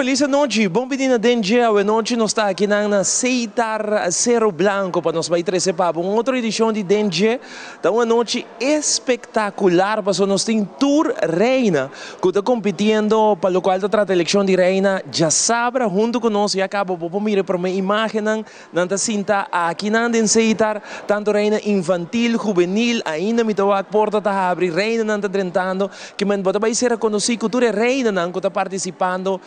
Feliz nochi. Bon bini na Den Dje. Awe nochi nos ta aki nan na Seitar Cerro Blanco pa nos bai trece pa bo un otro edicion di Den Dje. Ta un anochi espectacular pasobra nos tin tur reina cu ta compitiendo pa locual ta trata eleccion di reina djasabra hunto cu nos. Ya caba bo por mira e prome imagennan. Nan ta sinta akinan den Seitar, tanto reina infantil, hubenil, ainda mi ta wak porta ta habri, reinanan ta drentando, ke men bo ta bai ser rekonosí ku tur e reinanan ku ta partisipando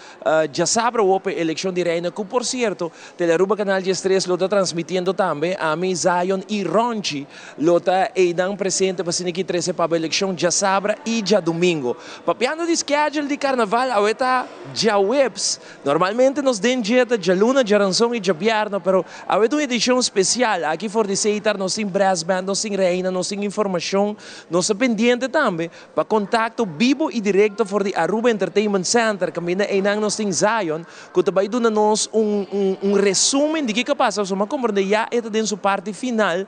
djasabra awor pa e elekshon di reina, ku por sierto Telearuba Canal 13 lo ta transmitiendo tambe, ami, Zion i Ronchi lo ta einan presente pa asina ki trese pa bo elekshon djasabra i djadumingo. Papiando di schedule di karnaval, awe ta djaweps. Normalmente nos den dje ta djaluna, djaranson i djabièrnè, pero awe ta un edishon spesial. Aki for di Seitar nos tin brass band, nos tin reina, nos tin informashon. Nos ta pendiente tambe pa kontakto bibo i direkto for di Aruba Entertainment Center, kaminda einan nos tin Zion ku ta bai duna nos un un resumen di kiko a pasa. Pasobra mi a komprende ya e ta den su parti final,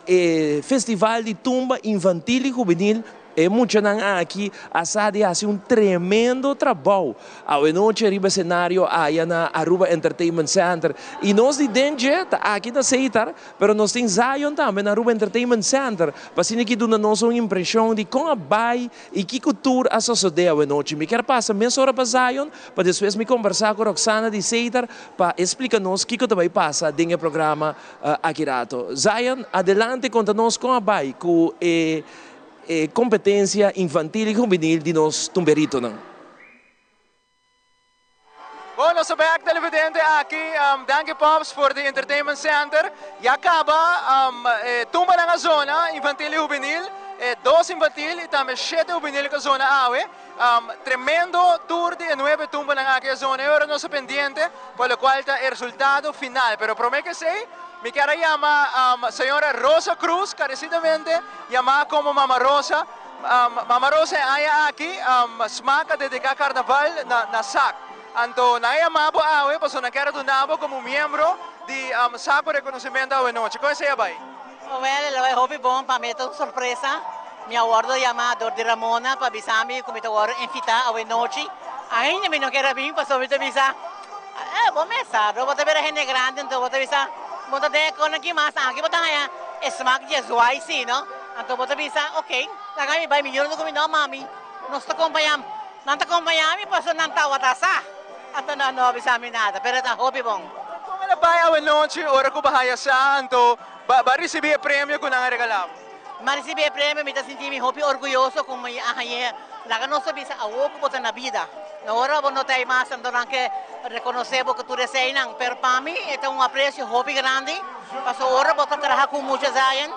e festival di tumba infantil i hubenil. E muchanan aki a sa di hasi un tremendo trabou awenochi riba escenario aya na Aruba Entertainment Center. Y nos di den dje ta aki na Seitar, pero nos tin Zion tambe na Aruba Entertainment Center pa asina ki duna nos un impresion di con a bay y kico tur a sosode awenochi. Mi kier pasa mesora pa Zion pa despues mi combersa cu Roxana di Seitar pa e splica nos kico ta bay pasa den e programa aki rato. Zion, adelante conta nos con a bay cu e. E competencia infantil y juvenil di nos tumberitonan. Bon, nos ta bek televidente aki, danki Pops for di Entertainment Center. Ya caba e tumbanan a zona infantil y juvenil, e dos infantil y tambe shete juvenil cu a zona awe. Tremendo tur di e nuebe tumbanan aki a zona y ora nos ta pendiente pa locual ta e resultado final. Pero prome cu esey mi kier a yama señora Rosa Cruz, carecidamente yama como Mama Rosa. Mama Rosa e aña aki smaak a dedica carnaval na sac. Anto nan a yama bo awe pasobra nan kier a duna bo como miembro di sac un reconocimento awe nochi. Con esey a bay? Wel, lo e hopi bon, pa mi e ta un sorpresa. Mi a wordo yama dor di Ramona pa bisa mi cu mi ta wordo invita awe nochi. Ainda mi no kier a bin pasobra mi ta bisa, eh, bo mesa, bo ta bira hende grandi anto bo ta bisa, bo ta den e con aki mas, aki bo ta haya e smak dje zwaai si, no? Anto bo ta bisa, ok, laga mi bai, mi yora cu mi, no mami, nos ta compaña, nan ta compaña mi pasobra nan tawata sa. Anto nan no a bisa mi nada, pero e ta hopi bon. Con el a bai awe nochi ora cu bo haya sa anto Bo a ricibi e premio cu nan a regala bo? Mi a ricibi e premio, mi ta sinti mi hopi orguyoso cu mi a hañ'e. Laga nos ta bisa awo cu bo ta na bida. Na ora bo no ta ei mas, anto nan ke reconoce bo cu tur eseinan. Pero pa mi e ta un aprecio hopi grandi, pasobra ora bo ta traha cu mucha Zion,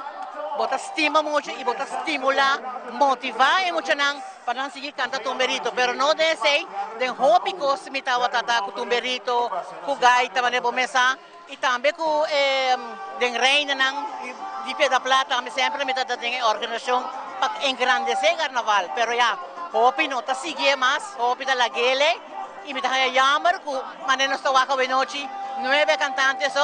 bo ta stima mucha y bo ta stimula, motiva e muchanan pa nan sigui canta tumberito. Pero no den esei, den hopi cos mi tabata ta cu tumberito, cu gaita, manera bo mesa. Y tambe cu e den reinanan di Piedra Plata tambe semper mi ta den e organisacion pa engrandece carnaval. Pero ya, hopi no ta siguié mas, hopi ta laguele y mi ta haya jammer cu manera nos ta wak awenochi nuebe cantante so,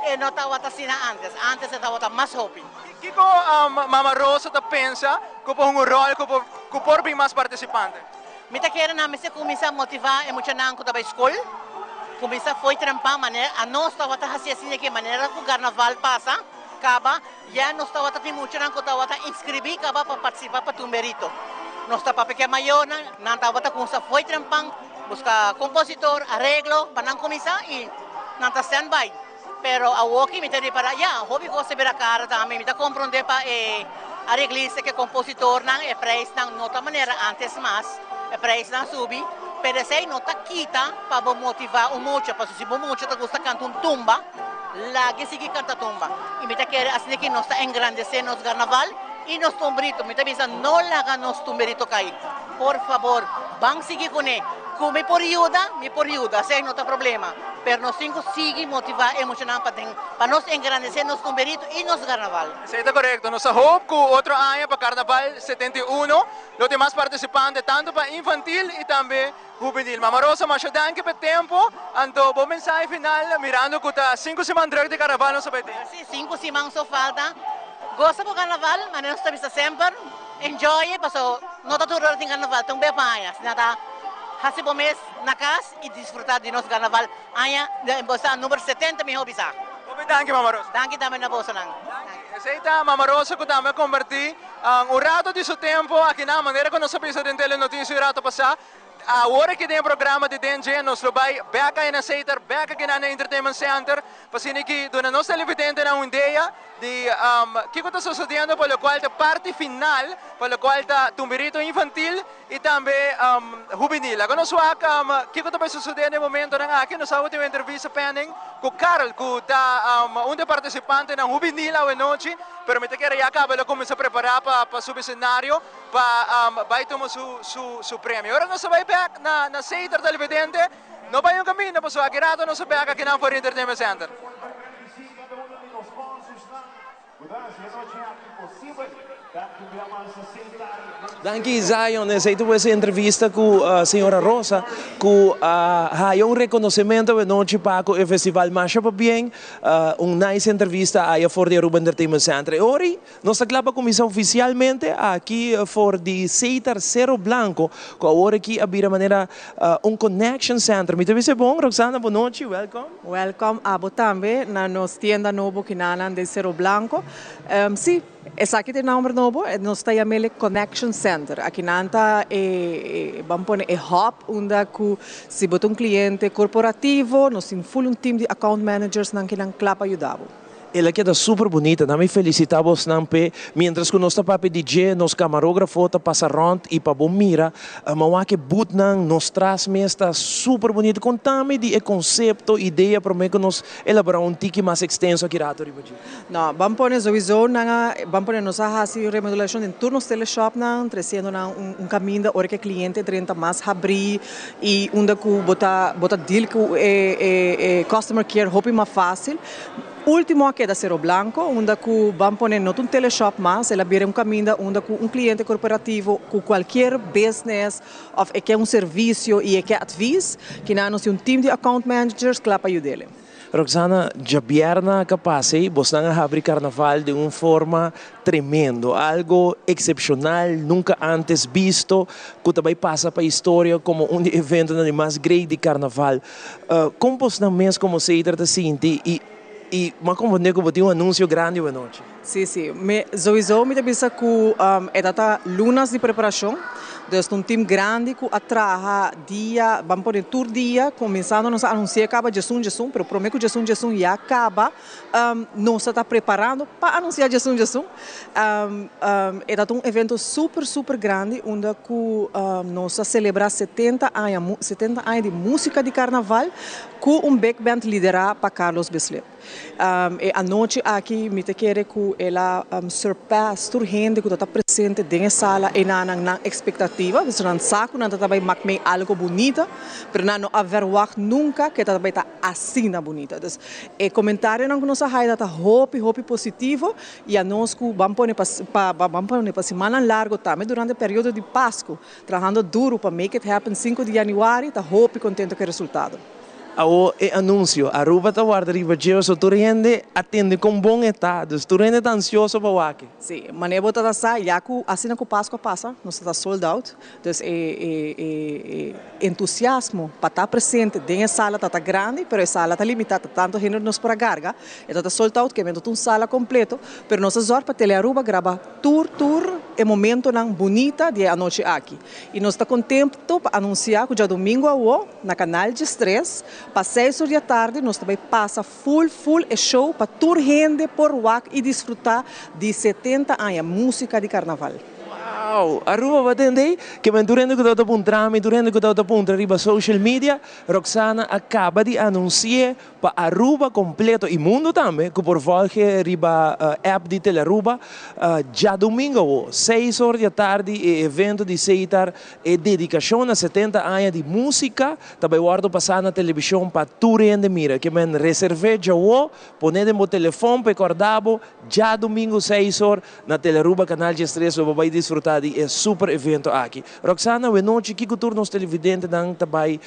e no tawata asina antes. Antes e tawata mas hopi. Kico Mama Rosa ta pensa cu por hunga un rol cu por bin mas participante? Mi ta kere nan mester kuminsá motivá e muchanan ku ta bai skol, kuminsá fo'i trempan manera anos tabata hasi asina ke manera ku karnaval pasa kaba ya nos tabata tin muchanan ku tabata inskribí kaba pa partisipá pa tumberito. Nos ta papia ku e mayornan, nan tabata kuminsá fo'i trempan buska kompositor, areglo pa nan kuminsá i nan ta stand by. Pero awoki mi ta ripará, ya, hopi kos ta bira kara tambe. Mi ta komprondé pa e areglista ku e kompositornan e preisnan no ta manera ántes mas, e preisnan a subi, pero esei no ta kita pa bo motivá un mucha, pasobra si bo mucha ta gusta kanta un tumba, lag'e sigui kanta tumba. I mi ta kere asina ki nos ta engrandesé nos karnaval i nos tumberito. Mi ta bisa no laga nos tumberito kai, por fabor, ban sigui kuné. Ku mi por yuda, mi por yuda, esei no ta problema. Pero nos tin cu sigui motiva e muchanan pa den pa nos engrandece nos tumberito y nos carnaval. Esey ta corecto. Nos ta hoop cu otro aña pa Carnaval 71 lo tin mas participante tanto pa infantil y tambe hubenil. Mama Rosa, masha danki pa e tempo. Anto bo mensahe final mirando cu ta cinco siman druk di Carnaval nos ta bay tin. Si, cinco siman so falta. Gosa bo Carnaval, manera nos ta bisa semper, enjoy e paso no ta tur ora tin Carnaval, ta un bes pa aña. Asina ta. Hasi bo mes na kas i disfrutá di nos karnaval aña bosa number 70, mihó bisa. Hopi danki, Mama Rosa. Danki tambe na bosonan. Esei ta Mama Rosa, ku tambe a kompartí un rato di su tempu aki na manera ku nos a bisa den Telenotisia un rato pasá. Awor aki den programa di Den Dje nos lo bai bek na Setar, bek aki na Entertainment Center, pa asina ki duna nos televidentenan un idea di kiko ta sucediendo pa locual ta parti final, pa locual ta tumbirito infantil y tambe hubenil. Laga nos wak kiko ta bay sucede den momentonan aki. Nos a tin un entrevista pending cu Carl, cu ta un di e participantenan hubenil awe nochi, pero mi ta kere ya caba el a cuminsa prepara pa subi escenario pa bay tuma su premio. Ora nos a bay bek na Setar, televidente, no bay un caminda, pasobra aki rato nos a bek aki nan for Entertainment Center. Danki, Zion. Esei ta e entrevista ku señora Rosa, ku a haya un rekonosementu anochi pa ku e festival. Masha pabien, un nice entrevista aya for di Aruba Entertainment Center. I awor nos ta kla pa kuminsá ofisialmente aki for di Setar Cero Blanco, ku awor aki a bira manera un connection center. Mi ta bisa bon, Roxana, bon nochi, welcome. Welcome abo tambe na nos tienda nobo kinanan di Cero Blanco. Si, esaki tin nomber nobo, nos ta yam'é Connection Center. Aki nan ta e, ban pone e hub unda ku si bo ta un kliente korporativo, nos tin full un team di account managers nan kinan kla pa yuda bo. El a keda super bunita. Laga mi felisitá bosnan p'e. Mientras ku nos ta papia DJ, nos kamarógrafo ta pasa rònt i pa bo mira, m'a wak e boothnan, nos tras mes ta super bunita. Konta mi di e konsepto, idea, promé ku nos elaborá un tiki mas ekstenso aki rato riba dje. No, ban pone sowieso nan, ban pone nos a hasi remodelashon den tur nos teleshop nan, tresiendo nan un kaminda ora ku e kliente drenta mas habrí i unda ku bo ta deal ku e customer care hopi mas fásil. Último a keda Cero Blanco, unda ku ban pone no un teleshop mas, el a bira un kaminda unda ku un kliente korporativo, ku kualke business òf e ke un servisio i e ke advies, ku nos tin un team di account managers kla pa yuda. Roxana, djabièrnè ku a pasa, boso a habri karnaval di un forma tremendo, algu eksepshonal, nunka antes visto, ku tambe ta pasa pa historia komo un evento mas grandi di karnaval. Kon boso mes komo Setar ta sinti i m'a komprondé ku tin un anunsio grandi anochi? Si. Sowieso mi ta bisa ku e ta lunanan di preparashon. Dus un team grandi ku a traha dia, ban pone tur dia, kuminsando nos a anunsiá kaba 11 11, pero promé ku 11 11 ya kaba, nos ta preparando pa anunsiá 11 11. E un evento super, super grandi, unda ku nos ta selebrá 70 aña, 70 aña di músika di karnaval, ku un big band liderá pa Carlos Bislip. I anochi aki mi ta kere ku el a surpass tur hende ku ta presente den sala i nan ekspektativa. Dus nan sa ku nan ta bai mak mee algu bunita, pero nan no a verwacht nunka ku ta bai ta asina bunita. Dus e komentarionan ku nos a haya ta hopi, hopi positivo i anos ku ban pone pa siman largu tambe durante e periodo di Pasku, trahando duru pa make it happen 5 di yanüari, ta hopi kontentu ku e resultado. Awo e anunsio, Aruba ta warda riba dje, so tur hende a tende kon bon e ta, dus tur hende ta ansioso pa wak. Si, manera bo ta sa, ya ku asina ku Pasku pasa, nos ta sold out. Dus e entusiasmo pa ta presente den e sala ta grandi, pero e sala ta limitá, tantu hende nos por a karga. E ta sold out, ke men un sala kompleto, pero nos a zorg pa Tele Aruba graba tur e momentonan bunita di anochi aki. I nos ta kontentu pa anunsiá ku djadumingu awo na Kanal 3, pa 6 or di atardi, nos tambe ta pasa full, full e show pa tur hende por wak i disfrutá di 70 aña músika di karnaval. Wow, Aruba, bo a tende? Ke men tur hende ku ta puntra mi, tur hende ku ta puntra riba social media, Roxana a kaba di anunsiá pa Aruba kompleto i mundu tambe, ku por volg riba app di Telearuba, djadumingu, 6 or di atardi, e evento di Setar e dedikashon na 70 aña di músika, tambe wòrdu pasá na televishon pa tur hende mira. Ke men reservá ya, pone den bo telefòn pa kòrda bo, djadumingu 6 or na Telearuba Kanal 3, bo bai disfrutá di e super evento aki. Roxana, bon nochi, kiko tur nos televidentenan tambe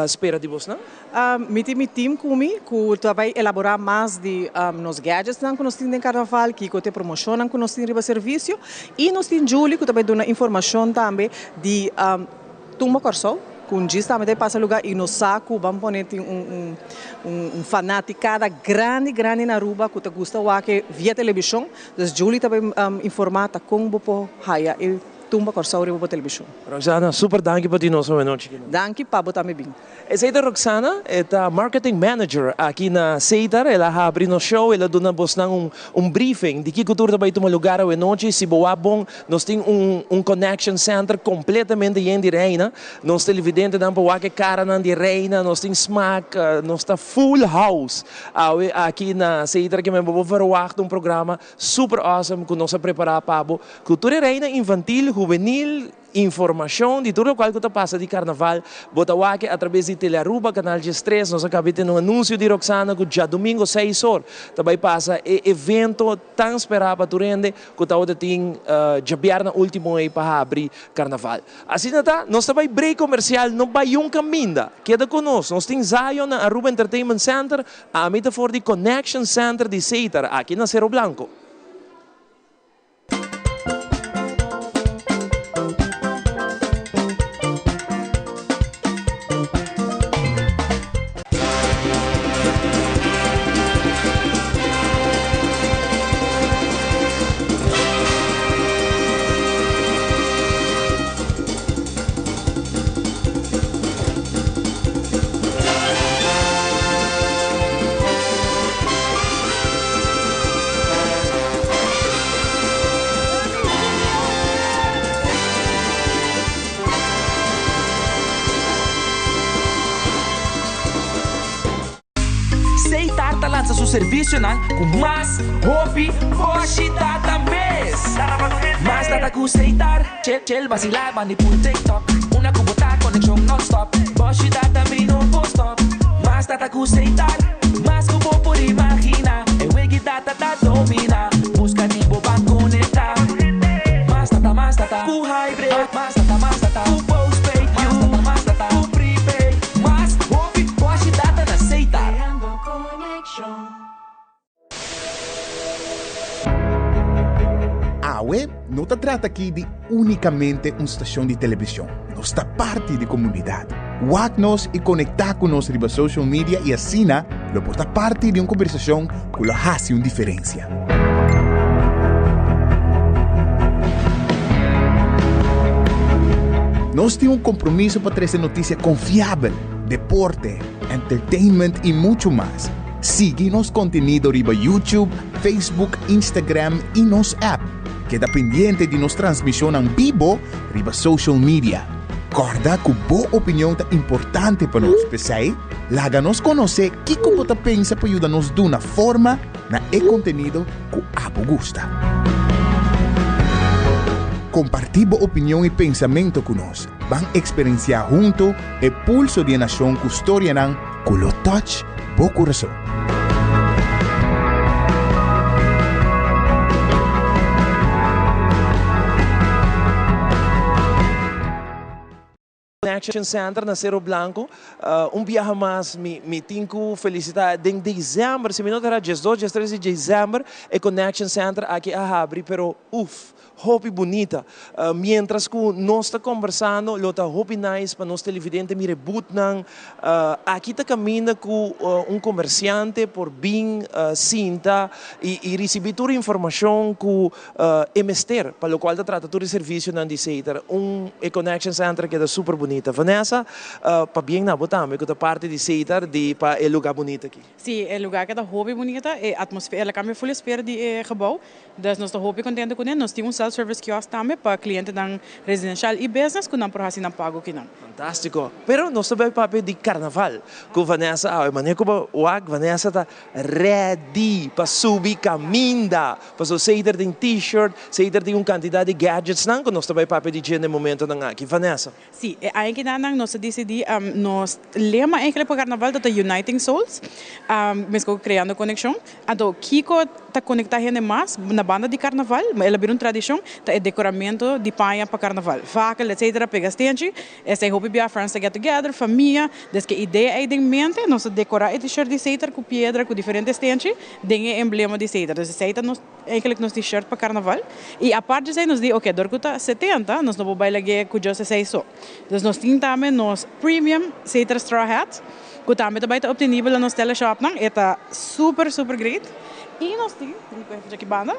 spera di boso, no? Mi tin team ku mi, ku bai elaborá mas di nos gadgets nan ku nos tin den karnaval, ku tin promoshon ku nos tin riba servisio, i nos tin Julie ku tambe duna informashon tambe di Tumba Kòrsou. Ku un djis tambe ta pasa luga y nos sa ku ban pone tin un un un fanaticada grandi grandi na Aruba ku ta gusta wak e via televishon. Dus Julie ta bay informa ta kon bo por haya e Tumba Kòrsou riba bo televishon. Roxana, super danki pa tin nos awe nochi aki. Danki pa bo tambe bin. Esei ta Roxana, e ta marketing manager aki na Setar. El a habri nos show, el a duna bosnan un un briefing di kiko tur ta bai tuma lugar awe nochi. Si bo wak bon, nos tin un un connection center completamente yen di reina. Nos televidentenan por wak e caranan di reina, nos tin smaak, nos ta full house awe aki na Setar. Kimen bo por verwacht un programa super awesome cu nos a prepara pa bo cu tur e reina infantil, hubenil, Informacion di tur locual cu ta pasa di Carnaval bo ta wak a traves di Telearuba canal 13. Nos a caba di tene un anuncio di Roxana cu djadomingo seis or ta bay pasa e evento tan spera pa tur hende cu tawata tin djabierna ultimo ey pa habri Carnaval. Asina ta, nos ta bay break comercial, no bay un caminda. Keda cu nos. Nos tin Zion na Aruba Entertainment Center, ami ta for di Connection Center di Setar aki na Cero Blanco. Seitar ta lansa su servisionan ku mas hopi boshi data mes. Mas data ku Seitar, chel chel basilá bandi pul TikTok. Una ku bo ta konekshon nònstòp, boshi data mi no por stòp. Mas data ku Seitar, mas ku bo por imaginá. E wegi data ta dominá, buska di bo ban konektá. Mas data, mas data ku hybrid, mas data, mas data ku postpaid, mas data, mas data ku prepaid. Mas hopi boshi data na Seitar. Awe no ta trata aki di únikamente un stashon di televishon. Nos ta parti di komunidat. Wak nos i konektá ku nos riba social media i asina lo por ta parti di un kombersashon ku lo hasi un diferensia. Nos tin un kompromiso pa trese notisia konfiabel, deporte, entertainment i muchu mas. Sigui nos kontenido riba YouTube, Facebook, Instagram i nos app. Keda pendiente di nos transmishonnan bibo riba social media. Kòrda ku bo opinion ta importante pa nos, p'esei laga nos konosé kiko bo ta pensa pa yuda nos duna forma na e kontenido ku abo gusta. Kompartí bo opinion i pensamentu ku nos. Ban eksperensiá huntu e pulso di e nashon ku storianan ku lo touch bo kurason. Connection Center na Cerro Blanco. Un biaha mas mi mi tin cu felicita den december, si mi no ta era 12, 13 di december e Connection Center aki a habri pero uf. Hopi bunita. Mientras cu nos ta conversando lo ta hopi nice pa nos televidente mira e bootnan. Aki ta caminda cu un comerciante por bin sinta y ricibi tur informacion cu e mester pa locual ta trata tur e servicionan di Setar. Un e Connection Center keda super bunita. Vanessa, pabien na bo tambe cu ta parti di Setar di pa e lugar bunita aki. Si, e lugar keda hopi bunita, e atmosfera, el a cambia full e sfera di e gebouw. Dus nos ta hopi contento cu ne. Nos tin un self service kiosk tambe pa clientenan residencial y business cu nan por haci nan pago kinan. Fantastico. Pero nos ta bay papia di carnaval cu Vanessa awe. Manera cu bo wak Vanessa ta ready pa subi caminda. Pasobra Seider tin t-shirt, Seider tin un cantidad di gadgetsnan cu nos ta bay papia di dje na e momentonan aki. Vanessa. Sí, e aña kinan nos a disidí, nos lema eigenlijk pa karnaval ta ta Uniting Souls, meskos ku kreando konekshon. Anto kiko ta konektá hende mas na banda di karnaval, el a bira un tradishon, ta e dekoramentu di paña pa karnaval. Vakel etsetera, pega stenchi, esei hopi bia friends ta get together, famia. Des ku e idea ei den mente nos a dekorá e t-shirt di Setar ku piedra ku diferente stenchi den e emblema di Setar. Dus esei ta nos. Eigenlijk nos tin shirt pa carnaval y apart di esey nos di ok dor cu ta 70 nos no por bay lag'e cu just esey so. Dus nos. Nos tin tambe nos premium Setar straw hat, ku tambe ta bai ta obtenibel na nos teleshopnan. E ta super super great. I nos tin, mi kohe fecha aki banda,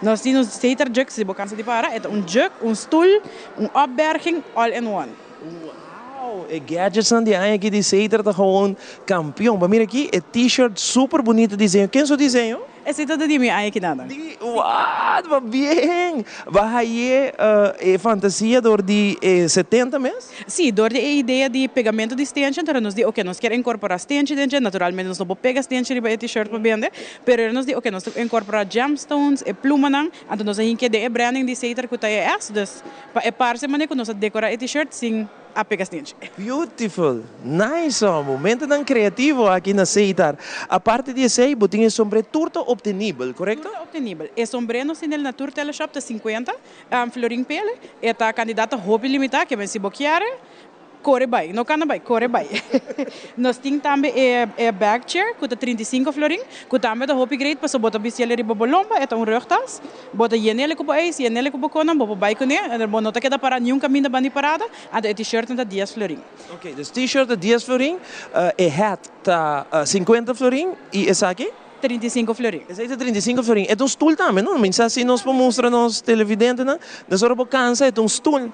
nos tin nos Setar jug, si bo kansa di para, e ta un jug, un stul, un opberging, all in one. Wow! E gadgetsnan di aña aki di Setar ta gewoon kampion. Bo mira aki, e t-shirt super bunita diseño. Ken su diseño? Esei ta di mi aña kinada. Di what? Ba bien! Ba haye e fantasia dor di e 70 mes? Si, dor di e idea di pegamento di stenchi, anto nos di oke, nos kier incorpora stenchi den dje, naturalmente nos no por pega stenchi riba e t-shirt pa bende, pero nos di oke, nos ta incorpora gemstones, e plumanan, anto nos a hinke den e branding di Setar cu ta e S, dus pa e parce manera cu nos a decora e t-shirt sin a pega stenchi. Beautiful! Nice homo! Mentenan creativo aki na Setar. Aparte di esey, bo tin e sombré tur ta obtenibel, corecto? Tur ta obtenibel. E sombré nos tin el na tur teleshop ta 50 florin pele. E ta cantidad ta hopi limita, ke men si bo kier, core bay. No cana bay, core bay. Nos tin tambe e e bag chair cu ta 35 florin, cu tambe ta hopi great pasobra bo ta bisti el riba bo lomba, e ta un rugtas. Bo ta yen'el ku bo eis, yen'el ku bo konan, bo por bai kuné, en bo no ta keda pará niun kaminda banda di parada, anto e t-shirtnan ta dies florin. Ok, dus t-shirt ta dies florin, e hat ta 50 florin i esaki? 35 florin. Esaki ta 35 florin. E ta un stul tambe, no? Mi sa si nos por mustra nos televidentenan. Dus ora bo kansa e ta un stul.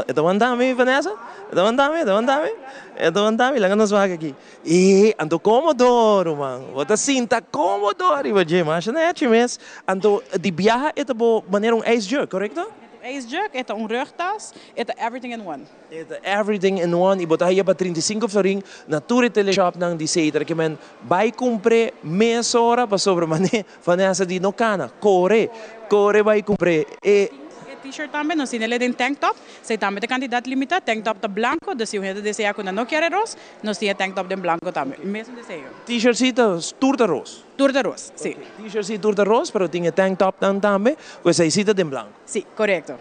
E ta wanta mi, Vanessa? E ta wanta mi? E ta wanta mi? E ta wanta mi? Laga nos wak aki. E anto komodo, ruman. Bo ta sinta komodo ariba dje. Masha nechi mes. Anto di biaha e ta bo manera un ijsjug, korekto? E ta un ijsjug, e ta un rugtas, e ta everything in one. E ta everything in one i bo ta haya pa 35 florin na tur e teleshopnan di Setar. Ke men bai kumpr'é mesora pasobra manera Vanessa di no kana, kore, kore bai kumpr'é. E. E t-shirt tambe nos tin el den tank top. Esei tambe ta kantidat limitá. Tank top ta blanko, dus si un hende deseá ku nan no kier e ros, Nos tin e tank top den blanco tambe. Mesun deseño. T-shirt si ta tur ta ros. Tur ta ros, si. T-shirt si tur ta ros, pero tin e tank top nan tambe cu esey si ta den blanco. Si, corecto.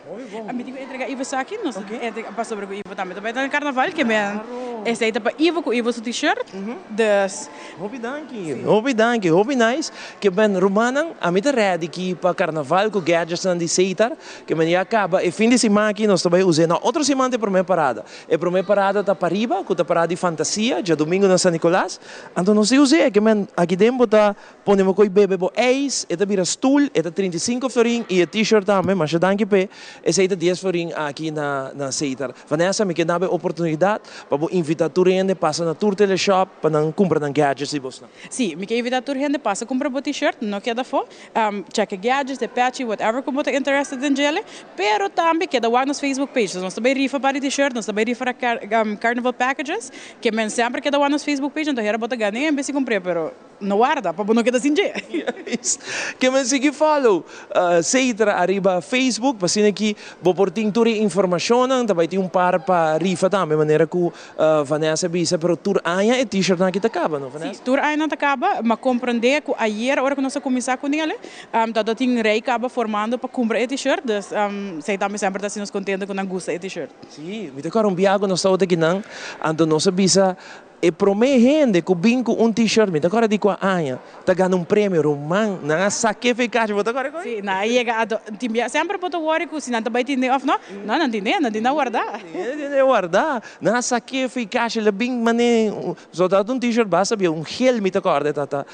Mi tin cu entrega Ivo esaki, nos ta entrega pasobra cu Ivo tambe ta bay ta na carnaval, ke men esey ta pa Ivo cu Ivo su t-shirt, dus. Hopi danki, hopi danki, hopi nice. Ke men rumannan, ami ta ready ki pa carnaval cu gadgets nan di Seitar, ke men ya caba e fin di siman aki nos ta bay use na otro siman ta e prome parada. E promé parada ta pariba, ku ta parada di fantasia, djadumingu na San Nicolas. Anto nos di us'é, ke men aki den bo ta pone bo koi bebe bo ijs, e ta bira stul, e ta 35 florin i e t-shirt tambe, masha danki p'e, esei ta dies florin aki na na Setar. Vanessa, mi ke daba e oportunidat pa bo invitá tur hende pasa na tur teleshop pa nan kumpra nan gadgets di bosnan. Sí, mi ke invitá tur hende pasa kumpra bo t-shirt, no keda afó. Check e gadgets, e patchy, whatever ku bo ta interested den djele. Pero tambe keda wak nos Facebook page. Nos ta bay rifa par di t-shirt, nos ta bay rifa carnival packages. Ke men semper keda wak nos Facebook page, anto hera bo ta gane en bes di kumpr'é, pero no warda pa bo no keda sin dje. Ke men sigui follow Seitra ariba Facebook pa asina ki bo por tin tur e informashonnan. Ta bay tin un par pa rifa tambe manera ku Vanessa bisa, pero tur aña e t-shirtnan aki ta kaba, no Vanessa? Sí, tur aña nan ta kaba. M'a komprendé ku ayer ora ku nos a kuminsá ku nele, ta ta tin rei kaba formando pa kumpra e t-shirt, dus esei tambe semper ta hasi nos kontento ku nan gusta e t-shirt. Sí, mi ta kòrda un biaha ku nos tabata akinan, anto nos a bisa e promé hende ku bin ku un t-shirt, mi ta kòrda di kua aña, Ta gana un premio, ruman. Nan a sak'é fe kashi. Bo ta kòrda kon? Sí, nan a yega a tin bia. Semper bo ta wòri ku si nan ta bai tende òf no. No, nan tende, nan tende a wardá. Nan tende a wardá. Nan a sak'é fe kashi. El a bin manera so tabata un t-shirt basta bia, un gel mi ta kòrda e tabata.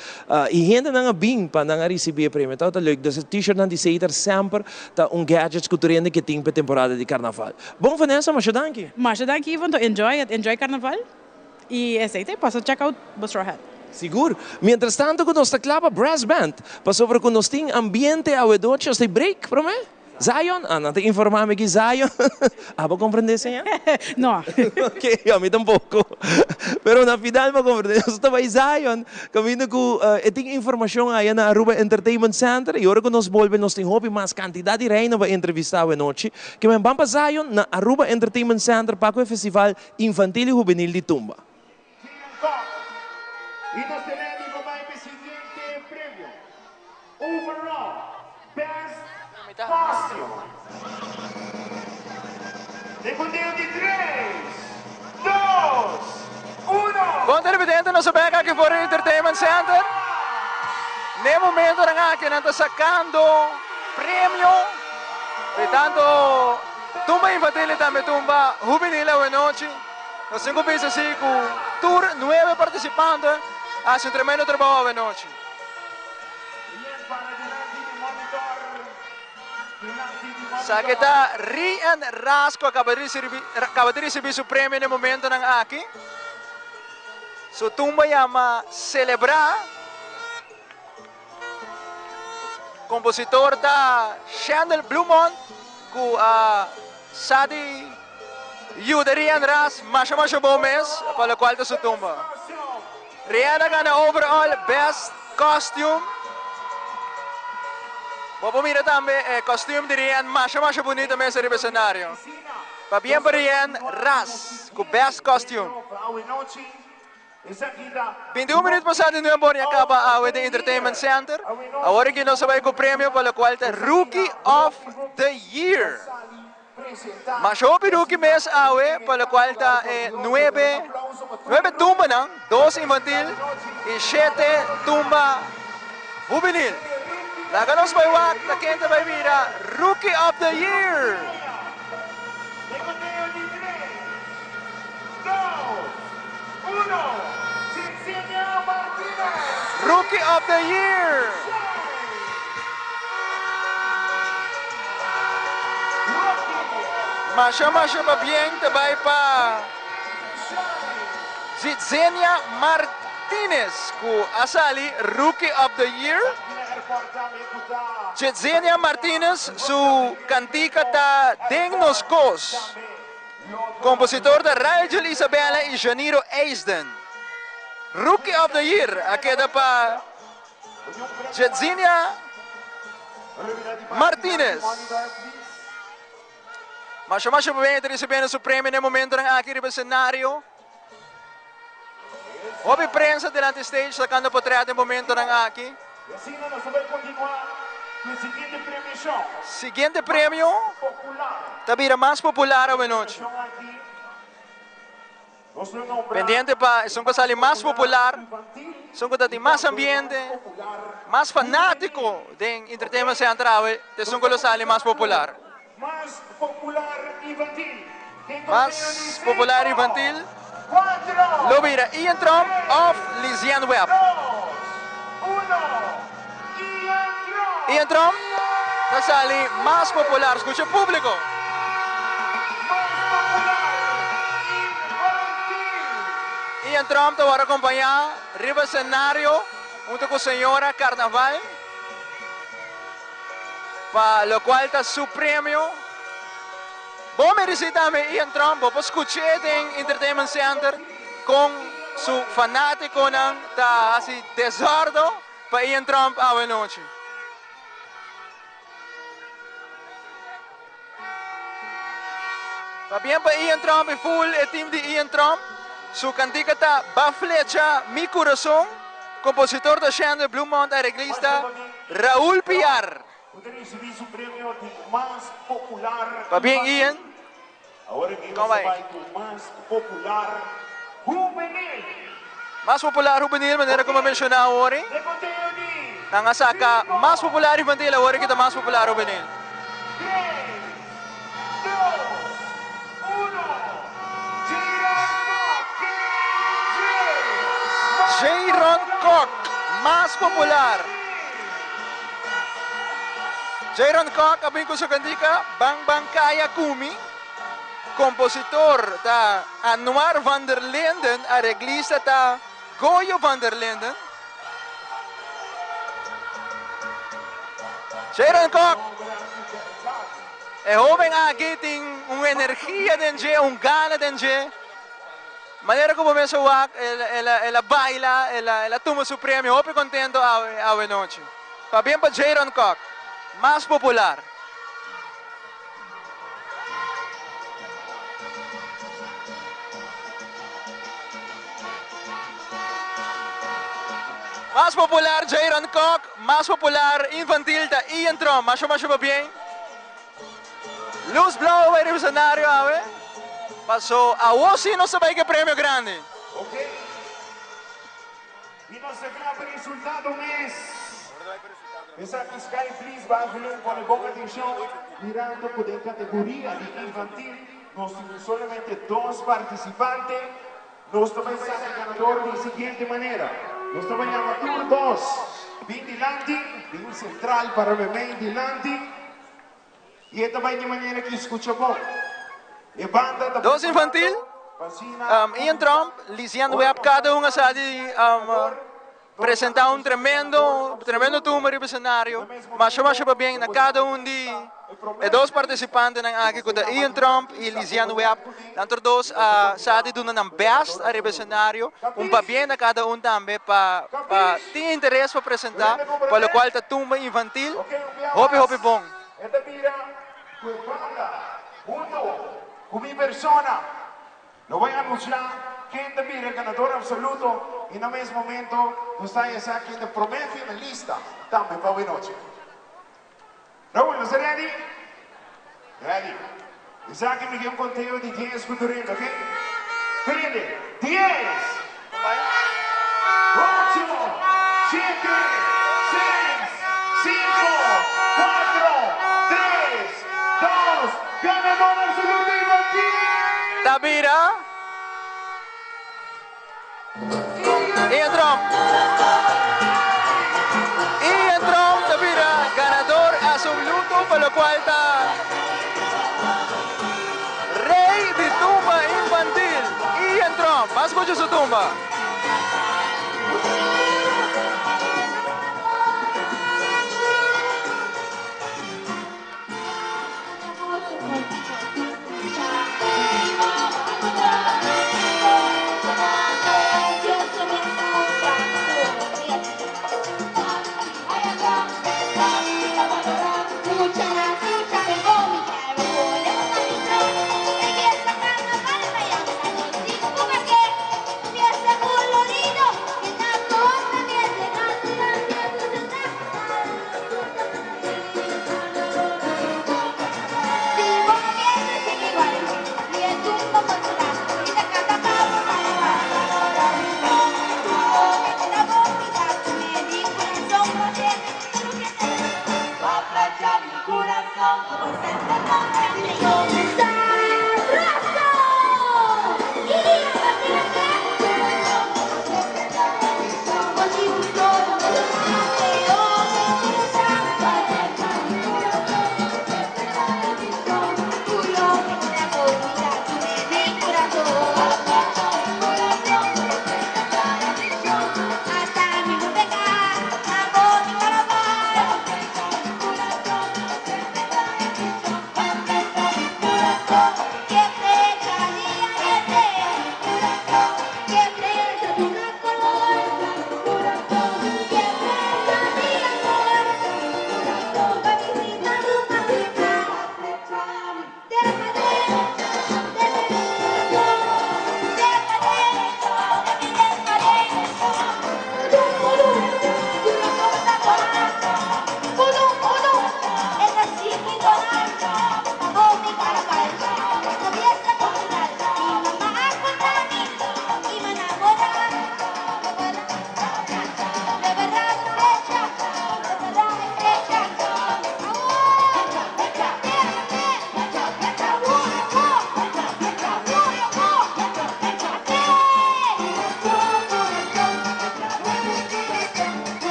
I hendenan a bin pa nan a risibí e premio. Tabata leuk. Dus e t-shirtnan di Setar semper ta un gadgets ku tur hende ke tin pa e temporada di karnaval. Bon Vanessa, masha danki. Masha danki Ivon. To enjoy it. Enjoy karnaval. I esei ta e pasa check out bo straw hat. Sigur. Mientras tanto ku nos ta kla pa brass band, pasobra ku nos tin ambiente awe dochi, nos ta e break promé? Zion? Ah, nan ta informá mi ki Zion. Abo komprendé seña? No. Ok, ami tampoko. Pero na final mi a komprendé. Nos ta bai Zion, kaminda ku e tin informashon aya na Aruba Entertainment Center, i ora ku nos bolbe nos tin hopi mas kantidat di reino pa entrevistá awe nochi. Ke men ban pa Zion na Aruba Entertainment Center pa ku e festival Infantil y Hubenil di Tumba. Y nos tenemos como el siguiente premio. Overall Best Costume. Den conteo di tres, dos, uno. Bon televidente, nos a bek aki for e Entertainment Center. N'e momentonan aki nan ta sacando premio di tanto. Tumba infantil y tambe tumba hubenil awe nochi. Nos tin cu bisa si cu tur nuebe participante a haci un tremendo trabao awe nochi. Esaki ta Rian Ras cu a caba di ricibi su premio na e momentonan aki. Su tumba yama Celebra. Compositor ta Shandel Blumont cu a sa di yuda Rian Ras masha masha bon mes pa locual ta su tumba. Rian a gana overall best costume. Bo por mira tambe e costume di Rian masha masha bunita mes ariba e scenario. Pabien pa Rian Ras cu best costume. 21 minuut pasá di nuebe ora ya kaba awe den Entertainment Center. Awor aki nos a bai ku premio pa lokual ta Rookie of the Year. Masha hopi rookie mes awe pa lokual ta e nuebe nuebe tumbanan, dos infantil i shete tumba hubenil. Laga nos bai wak ta ken ta bai bira Rookie of the Year. Rookie of the Year! Masha masha pabien ta bai pa Zitzenia Martinez ku a sali Rookie of the Year. Zitzenia Martinez su kantika ta Den Nos Kos. Kompositor ta Rigel Isabella i Janiro Eisden. Rookie of the Year a keda pa Jetzinia Martinez. Masha masha pabien ta risibiendo su premio na e momentonan aki riba e senario. Hopi prensa dilanti stage sacando potret den momentonan aki. Y asina nos ta bay continua cu e siguiente premiacion. Siguiente premio ta bira mas popular awenochi. Pendiente pa esun cu a sali mas popular, esun cu ta tin mas ambiente, mas fanatico den Entertainment Center awe, ta esun cu lo sali mas popular. Mas popular infantil. Mas popular infantil lo bira Ian Tromp of Liziane Webb. Ian Tromp ta sali mas popular. Scucha publico. Ian Tromp ta worde acompaña riba escenario hunto cu señora Carnaval. Pa locual ta su premio. Bo mereci tambe Ian Trump, bo por scuch'e den Entertainment Center con su fanaticonan ta haci desordo pa Ian Trump awe nochi. Pabien pa Ian Trump y full e team di Ian Trump. Su cantica ta Ba Flecha Mi Curason. Compositor ta Shandler Blumont, areglista Raul Piar. Pabien Ian. Con bay? Mas popular hubenil manera como a menciona awor. Nan a saca mas popular infantil awor ki ta mas popular hubenil. Jayron Kok, mas popular. Jayron Kok a bin cu su cantica Bang Bang Kaya Kumi. Compositor ta Anuar van der Linden, areglista ta Goyo van der Linden. Jayron Kok, e hoben aki tin un energia den dje, un gana den dje. Manera cu bo mes a wak, el a baila, el a tuma su premio hopi contento awe nochi. Pabien pa Jayron Kok, mas popular. Mas popular Jayron Kok, mas popular infantil ta Ian Tromp. Masha masha pabien. Luz blauw bay riba escenario awe. Paso awo si nos ta bay ke premio grandi. Ok. Y nos ta cla pa resultado mes. Esaki Sky please Bavilon pone bon atencion mirando cu den categoria di infantil nos tin solamente dos participante. Nos ta bay saca e ganador di e siguiente manera, nos ta bay yama tur dos bin dilanti, bin central para memey dilanti y e ta bay di manera ki scucha bon. E banda ta Dos infantil, preparando pa asina Ian Tromp, Lisian Webb cada un a sa di presenta un tremendo tremendo tumba riba escenario. Masha masha pabien na cada un di e dos participantenan aki cu ta Ian Tromp y Lisian Webb. Nan tur dos a sa di duna nan best ariba escenario. Un pabien na cada un tambe pa pa tin interes pa presenta pa locual ta tumba infantil. Hopi hopi bon. E ta bira cu e banda hunto cu mi persona. Lo bay anuncia ken ta bira e ganador absoluto y na mes momento nos ta haya sa ken ta prome finalista tambe pa awenochi. Raul, nos ta ready? Ready. Esaki mi ke un conteo di dies cu tur hende, ok? Tur hende, dies! Ocho, shete, seis, cinco, cuatro, tres, dos, ganador absoluto infantil! Ta bira Ian Tromp. Ian Tromp ta bira ganador absoluto pa locual ta Rey di Tumba Infantil, Ian Tromp. Ban scucha su tumba.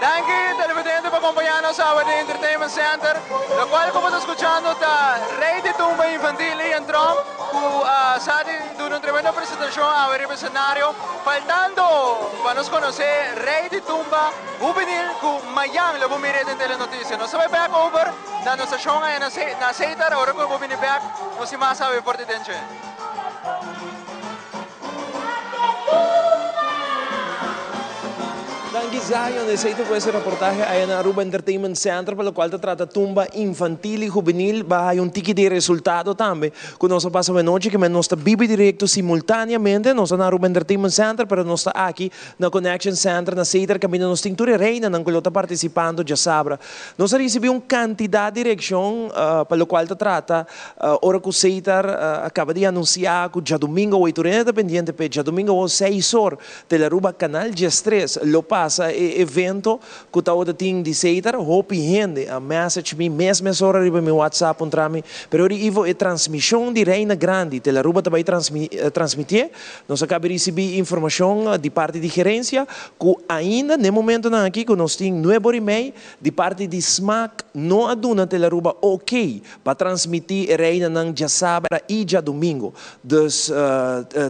Danki televidente pa acompaña nos awe den Entertainment Center. Locual cu bo ta scuchando ta Rey di Tumba Infantil Ian Tromp cu a sa di duna un tremendo presentacion awe riba escenario. Faltando pa nos conoce Rey di Tumba Hubenil cu mayan lo bo mira den Telenoticia. Nos ta bay back over na nos stacion aya na Seitar. Ora cu bo bini back nos tin mas awe for di den dje. Danki. Zion, esey ta cu ese reportahe aya na Aruba Entertainment Center pa locual ta trata tumba infantil y juvenil. Ba haya un tiki di resultado tambe cu nos a pasa awenochi kimen nos ta bibi directo simultaneamente. Nos ta na Aruba Entertainment Center pero nos ta aki na Connection Center na Cedar caminda nos tin tur e reinanan cu lo ta participando djasabra. Nos a ricibi un cantidad di reaccion pa locual ta trata ora cu Cedar a caba di anuncia cu djadomingo awor y tur hende ta pendiente p'e djadomingo awor seis or Telaruba Canal 13 lo pasa e evento cu tabata tin di Cedar. Hopi hende a message mi mes mesora riba mi WhatsApp puntra mi, pero ori Ivo e transmision di Reina Grandi Telaruba ta bay transmitie? Nos a caba di ricibi informacion di parti di gerencia cu ainda n'e momentonan aki cu nos tin nuebe ora y mei di parti di Smaak no a duna Telaruba ok pa transmiti e reinanan djasabra y djadomingo. Dus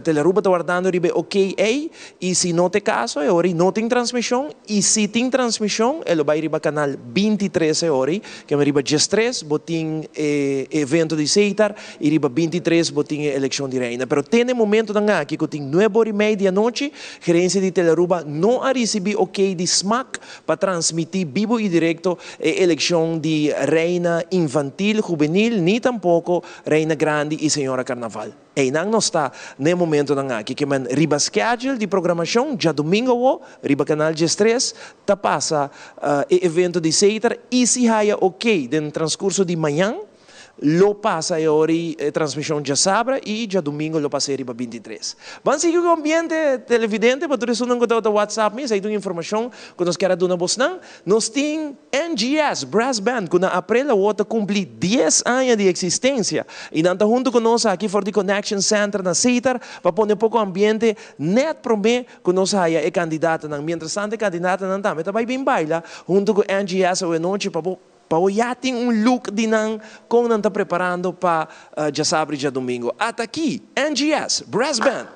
Telaruba ta wardando riba e ok ey y si no t'e caso e ora y no tin transmision y si tin transmision e lo bay riba canal 23 e ora y keme riba 13 bo tin e evento di Seitar y riba 23 bo tin e eleccion di reina. Pero te n'e momentonan aki cu tin nuebe ora y mei di anochi gerencia di Telaruba no a ricibi ok di Smaak pa transmiti bibo y directo e eleccion di reina infantil, juvenil ni tampoco Reina Grandi y Señora Carnaval. Eynan nos ta n'e momentonan aki ke men riba schedule di programacion djadomingo awo riba Canal 13 ta pasa e evento di Seiter y si haya ok den transcurso di mañan lo pasa e ora y e transmision djasabra y djadomingo lo pasa e riba 23. Ban sigui cu ambiente televidente pa tur esunnan cu tabata WhatsApp mi esaki ta un informacion cu nos kier a duna bosnan. Nos tin NGS Brass Band ku na aprel awor ta kumpli dies aña di eksistensia i nan ta huntu ku nos aki for di Connection Center na Setar pa pone poko ambiente nèt promé ku nos haya e kandidatonan. Mientrastanto e kandidatonan tambe ta bai bin baila huntu ku NGS awenochi pa bo pa bo ya tin un look di nan kon nan ta preparando pa djasabra i djadumingu. Ata aki NGS Brass Band!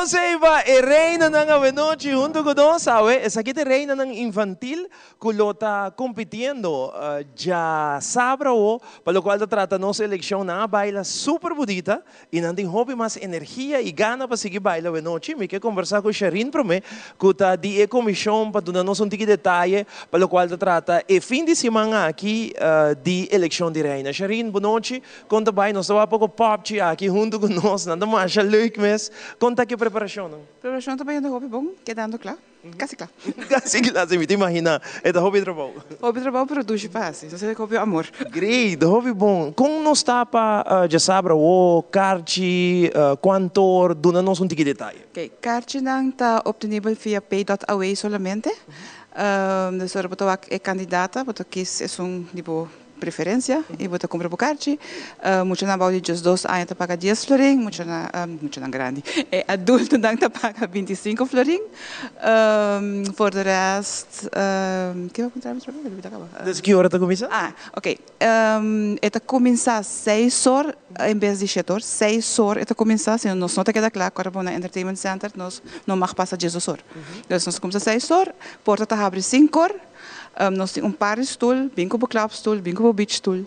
aplauso ei pa e reinanan awenochi hunto ku nos awe. Esaki ta e reinanan infantil ku lo ta kompitiendo djasabra awo pa lokual ta trata nos elekshon. Nan a baila super bunita i nan tin hopi mas energia i gana pa sigui baila awenochi. Mi ke kombersá ku Sharine promé ku ta di e komishon pa duna nos un tiki detaye pa lokual ta trata e fin di siman aki di elekshon di reina. Sharine, bonochi. Kon ta bai? Nos ta wak poko popchi aki huntu ku nos. Nan ta masha leuk mes. Kon ta ki preparashonnan? Preparashon ta bayendo hopi bon, kedando kla. Kasi kla. Kasi kla, si mi ta imaginá. E ta hopi trabou. Hopi trabou pero dushi pa hasi. Nos hasi ku hopi amor. Great, hopi bon. Kon nos ta pa djasabra awo? Karchi, kuantor? Duna nos un tiki detaye. Oke, karchinan ta optenibel via pay dot away solamente. Dus ora bo ta wak e kandidata, bo ta kis esun di bo Preferencia y bo ta cumpra bo carchi. Muchanan bao di diesdos aña ta paga dies florin, muchanan, muchanan grandi, e adultonan ta paga binticinco florin. Voor de rest, ke bo a puntra mi otra vez? Mi a caba. Desde ki ora ta cuminsa? Ah, ok. E ta cuminsa seis or en bes di shete or, seis or e ta cuminsa, si no nos no ta keda cla, ora bo na Entertainment Center nos no mag pasa diesdos or. Dus nos ta cuminsa seis or, porta ta habri cinco or. Nos tin un par di stul, bin ku bo klapstul, bin ku bo beachstul.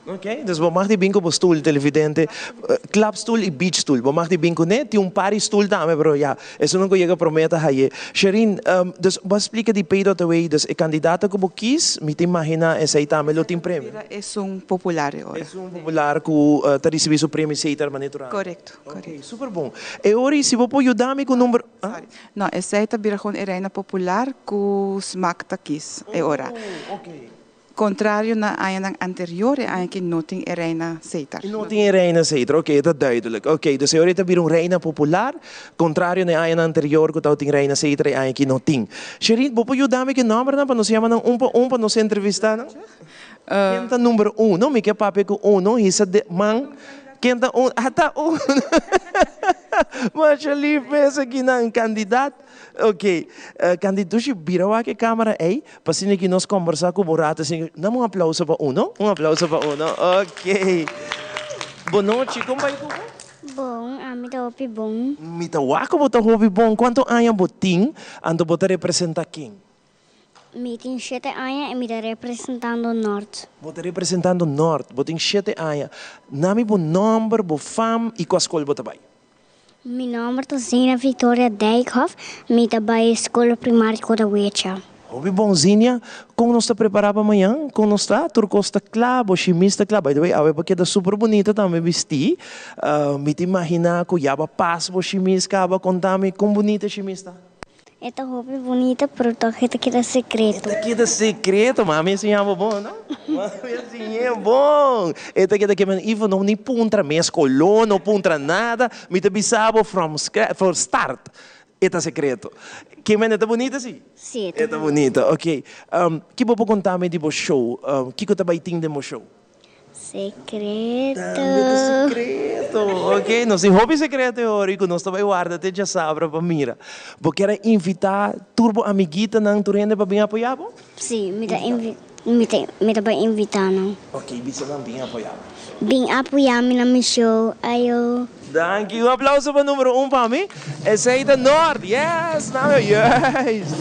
Ok, dus bo mag di bin ku bo stul, televidente. Klapstul i beachstul, bo mag di bin kuné. Tin un par di stul tambe, pero ya, esunnan ku yega promé ta haye. Sherine, dus bo a splika di Pay Dot Away, dus e kandidato ku bo kis, mi ta imaginá esei tambe lo tin premio. Mira esun popular e ora. Esun popular ku ta risibí su premio esei ta manera tur aña. Korekto, korekto. Ok, super bon. E ora i si bo por yuda mi ku number. Sorry. No, esei ta bira gewoon e reina popular ku smak ta kis e ora. Kontrario na añanan anterior, e aña aki no tin e reina Seitar. No tin e reina Seitar, oke, e ta duidelijk. Oke, dus e ora e ta bira un reina popular, kontrario na e añanan anterior ku tabatin reina Seitar, e aña aki no tin. Sherine, bo por yuda mi ku e nòmbernan pa nos yama nan un pa un pa nos entrevistá nan? Ken ta number uno? Mi ke papia ku uno, hisa de man. Ken ta un? Ata un! Masha lief mes aki nan kandidat. Ok, kandidushi bira wak e kamera ei pa asina ki nos kombersa ku bo rato asina. Dame un aplauso pa uno, un aplauso pa uno. Ok. Bonochi, kon bai ku bo? Bon, ami ta hopi bon. Mi ta wak ku bo ta hopi bon. Kuantu aña bo tin? Anto bo ta representa ken? Mi tin shete aña i mi ta representando Nort. Bo ta representando Nort. Bo tin shete aña. Nami bo nòmber, bo fam i kua skol bo ta bai? Mi nòmber ta Zina Victoria Dijkhoff. Mi ta bai Skol Primario Kodawecha. Hopi bon, Zinia. Kon nos ta prepará pa mañan? Kon nos ta? Tur kos ta kla? Bo shimis ta kla? By the way, awe bo keda super bunita tambe bistí. Mi ta imaginá ku ya bo a pas bo shimis kaba. Konta mi kon bunita e shimis ta? E ta hopi bunita pero tog e ta keda secreto. E ta keda secreto, mami a siña bo bon no? Mami a siñ'e bon. E ta keda ke men Ivo no ni puntra mes color, no puntra nada, mi ta bisa bo from scratch, from start e ta secreto. Ke men e ta bunita si? Si e ta E ta bunita, ok. Ki bo por conta mi di bo show? Kiko ta bay tin den bo show? Secreto. Tambe ta secreto. Ok, nos tin hopi secreto e ora y cu nos ta bay warda te djasabra pa mira. Bo kier a invita tur bo amiguitanan, tur hende pa bin apoya bo? Si, mi ta mi ta mi ta bay invita nan. Ok, bisa nan bin apoya bo. Bin apoya mi na mi show, ayo. Danki, un aplauso pa numero un pa mi. Esey ta Nort, yes, nan yes.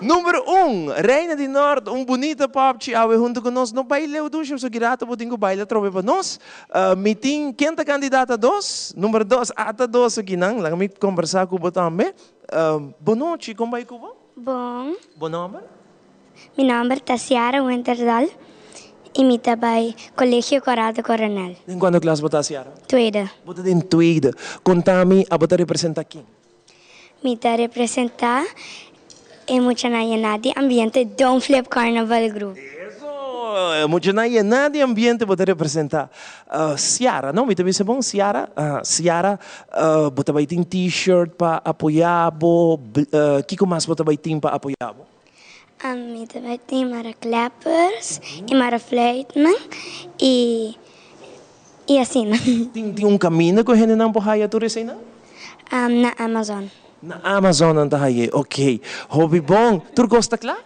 Number un, Reina di Nort, un bunita popchi awe hunto cu nos. No bay leu dushi, pasobra ki rato bo tin cu baila atrobe pa nos. Mi tin, ken ta candidata dos? Number dos, ata dos akinan. Laga mi combersa cu bo tambe. Bonochi, con bay cu bo? Bon. Bo nomber? Mi nomber ta Ciara Winterdal y mi ta bay Colegio Corrado Coronel. Den cuanto klas bo ta, Ciara? Tweede. Bo ta den tweede. Conta mi, abo ta representa ken? Mi ta representá e muchanan yená di ambiente Don't Flip Carnival Group. Eso! E muchanan yená di ambiente bo ta representá. Ciara, no? Mi ta bisa bon? Ciara? Aha, Ciara, bo ta bai tin T-shirt pa apoyá bo? Kiko mas bo ta bai tin pa apoyá bo? Mi ta bai tin mara clappers i mara fluitnan i i asina. Tin tin un kaminda ku hendenan por haya tur eseinan? Na Amazon. Na Amazon nan ta haye, ok. Hopi bon. Tur kos ta kla?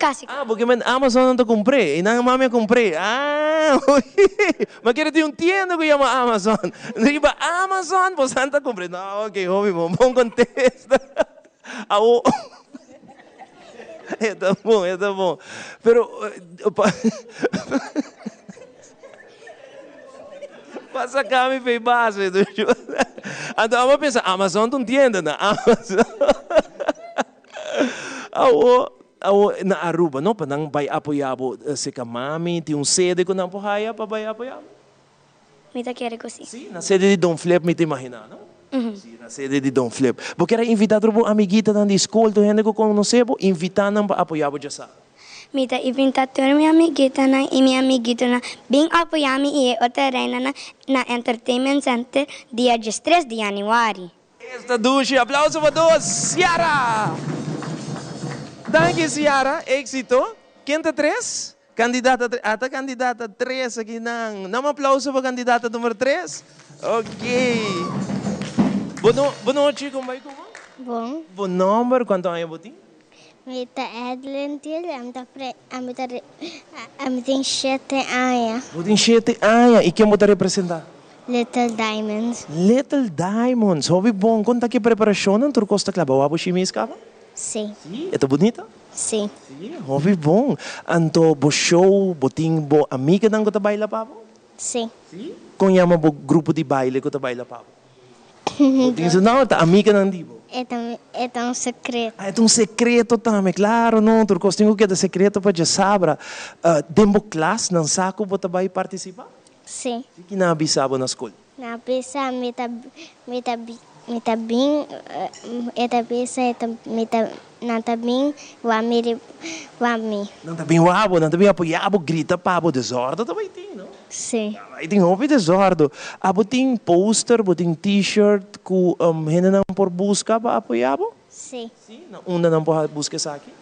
Kasi. Ah, bo ke men Amazon nan ta kumpr'é i nan mami a kumpr'é. Ah, ma kere tin un tienda ku yama Amazon. Riba Amazon bo san ta kumpr'é. No, ok, hopi bon, bon kontesta. Awo, e ta bon, e ta bon. Pero, pa saka mi p'e base. Anto amo a pensa Amazon ta un tienda na Amazon. Awo, awo na Aruba no, pa nan bai apoya bo seka mami, tin un sede ku nan por haya pa bai apoya bo? Mi ta kere ku si. Si, na sede di Don Flip mi ta imagina, no? Si, na sede di Don Flip. Bo kier a invita tur bo amiguitanan di skol, tur hende ku konosé bo, invita nan pa apoya bo djasá. Mi ta invita tur mi amiguitanan i mi amiguitonan bin apoya mi i e otro reinanan na Entertainment Center dia diestres di yanüari. Esta dushi aplauso pa dos Ciara! Danki Ciara, éxito. Ken ta tres? Kandidata tres. Ata kandidata tres aki nan. Nan un aplauso pa kandidata numero tres. Ok. Bo no, bo nochi, kon bai ku bo? Bon. Bo nomber, kuantu aña bo tin? Mi ta Edlin Thiel, ami ta pre, ami ta re, ami tin shete aña. Bo tin shete aña, i ken bo ta representá? Little Diamonds. Little Diamonds, hopi bon. Kon ta ki preparashonnan? Tur kos ta kla? Bo wak bo shimis kaba? Si. Si? E ta bunita? Si. Si? Hopi bon. Anto bo show, bo tin bo amiganan ku ta baila pa bo? Si. Si? Kon yama bo grupo di baile ku ta baila pa bo? Bo tin su nomber? Ta amiganan di bo? E ta e ta un sekreto. Ah, e ta un sekreto tambe. Klaro, no, tur kos tin ku keda sekreto pa djasabra. Den bo klas nan sa ku bo ta bai partisipá? Si. Ki nan a bisa bo na skol? Nan a bisa mi ta mi ta mi ta bin e ta bisa e ta mi ta nan ta bin wak mi ri wak mi. Nan ta bin wak bo, nan ta bin apoya bo, grita pa bo, desordo ta bai tin, no? Si. Ta bai tin hopi desordo. Abo tin poster, bo tin t-shirt ku hendenan por buska pa apoya bo? Si. Si? Na unda nan por buska esaki?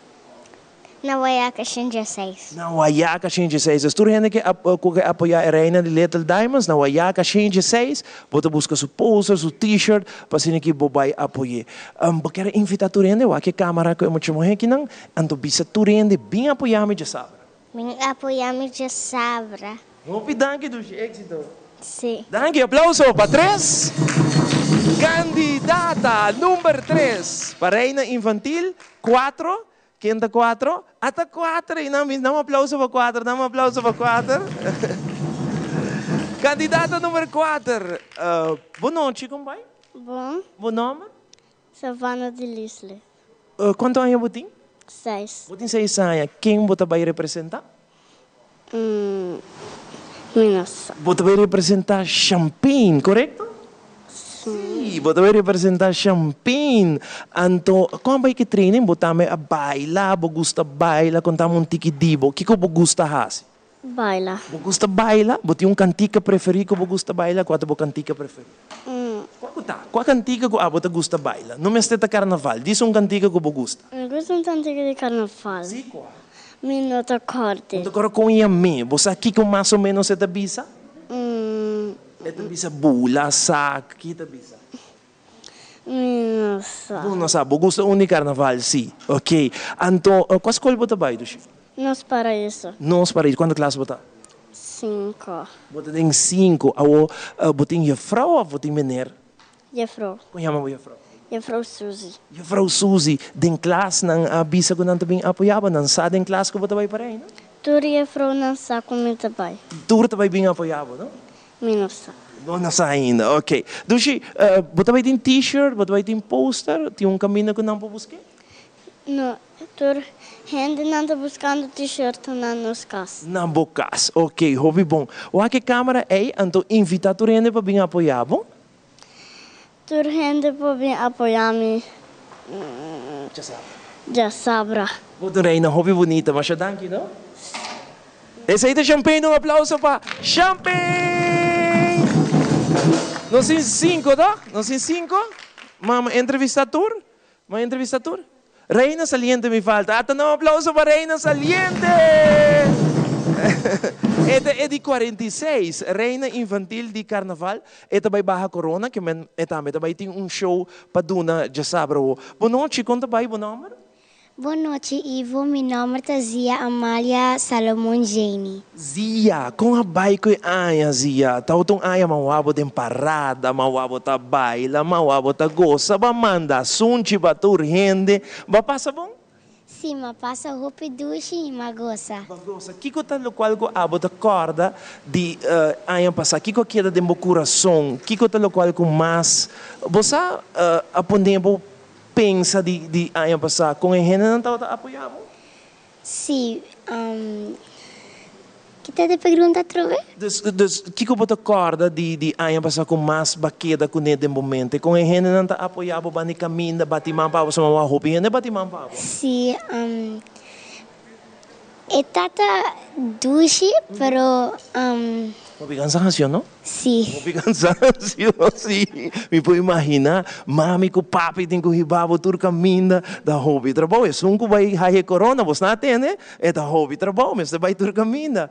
Na Wayaca shen dieseis. Na Wayaca shen dieseis. Dus tur hende ke ku ke apoyá e Reina di Little Diamonds na Wayaca shen dieseis, bo ta buska su poster, su T-shirt, pa asina ki bo bai apoy'é. Bo kier a invitá tur hende? Wak e kamara ku e mucha muhé kinan, anto bisa tur hende bin apoyá mi djasabra. Bin apoyá mi djasabra. Hopi danki Dushi, éxito. Sí. Danki, aplauso pa tres kandidata. Number tres pa Reina Infantil, cuatro Ken ta cuatro? Ata cuater y nan bisa, dame aplauso pa cuater, dame aplauso pa cuater. Candidata numero cuater, bo nochi con bai? Bon. Bo nomber? Savannah de Lisle. Cuanto aña bo tin? Seis. Bo tin seis aña. Ken bo ta bai representa? Mi no sa. Bo ta bai representa Champagne, korekto? Si. Bo ta bai representa Champagne. Anto, kon bai ki training? Bo tambe a baila? Bo gusta baila? Kontami un tiki di bo. Kiko bo gusta hasi? Baila. Bo gusta baila? Bo tin un kantika preferí ku bo gusta baila? Kua ta bo kantika preferí? Kua ku ta? Kua kantika ku abo ta gusta baila? No mester ta karnaval. Dis un kantika ku bo gusta. Mi gusta un kantika di karnaval. Si, kua? Mi no ta kòrda. Bo ta kòrda kon yam'é? Bo sa kiko mas o ménos e ta bisa? E ta bisa bula, sak, ki e ta bisa? Mi no sa. Bo no sa. Bo gusta un di karnaval, si. Oké. Anto, kua skol bo ta bai, Dushi? Nos Paraiso. Nos Paraiso. Kuantu klas bo ta? Sinku. Bo ta den sinku. Awor, bo tin jefrou òf bo tin meneer? Jefrou. Kon yama bo jefrou? Jefrou Suzy. Jefrou Suzy, den klas nan a bisa ku nan ta bin apoyá bo? Nan sa den klas ku bo ta bai pa Reina? Tur jefrounan sa ku mi ta bai. Tur ta bai bin apoyá bo, no? Mi no sa. Bo no sa ainda, ok. Dushi, bo ta bai tin T-shirt, bo ta bai tin poster, tin un kaminda ku nan por busk'é? No, tur hendenan ta buskando T-shirt na nos kas. Na bo kas, ok, hopi bon. Wak e kamera ei, anto invitá tur hende pa bin apoyá bo. Tur hende por bin apoyá mi djasabra. Bo ta un reina hopi bunita, masha danki no. Esei ta Champagne, un aplauso pa Champagne! Nos tin cinco toch? Nos tin cinco? Mama entrevista tur? Mama entrevista tur? Reina saliente mi falta. Ata nan un aplauso pa Reina Saliente! E ta e di 46, Reina Infantil di Carnaval. E ta bai baha corona, ke men e tambe ta bai tin un show pa duna djasabra awo. Bo nochi, kon ta bai bo nomber? Bon nochi Ivo, mi nomber ta Zia Amalia Salomon Jane. Zia, kon a bai ku e aña Zia? Tabata un aña mawa bo den parada, mawa bo ta baila, mawa bo ta gosa, bo a manda sunchi pa tur hende, bo a pasa bon? Si, m'a pasa hopi dushi i m'a gosa. Bo a gosa. Kiko ta lokual ku abo ta kòrda di aña pasá? Kiko a keda den bo kurason? Kiko ta lokual ku mas bo sa a pone bo Pensa di di aña pasá kon e hendenan tabata apoyá bo? Sí, ki ta de pregunta atrobe? Dus, dus kiko bo ta kòrda di di aña pasá ku mas ba keda kuné den bo mente? Kon e hendenan ta apoyá bo banda di kaminda, bati man pa bo? Pasobra wou hopi hende bati man pa bo. Sí, e tata dushi, pero. Hopi kansansio, no? Sí. Hopi kansansio, sí. Mi por imaginá, mami ku papi tin ku hiba bo tur kaminda, ta hopi trabou. Esun ku bai haña e korona, bo sna tende, e ta hopi trabou, mester bai tur kaminda.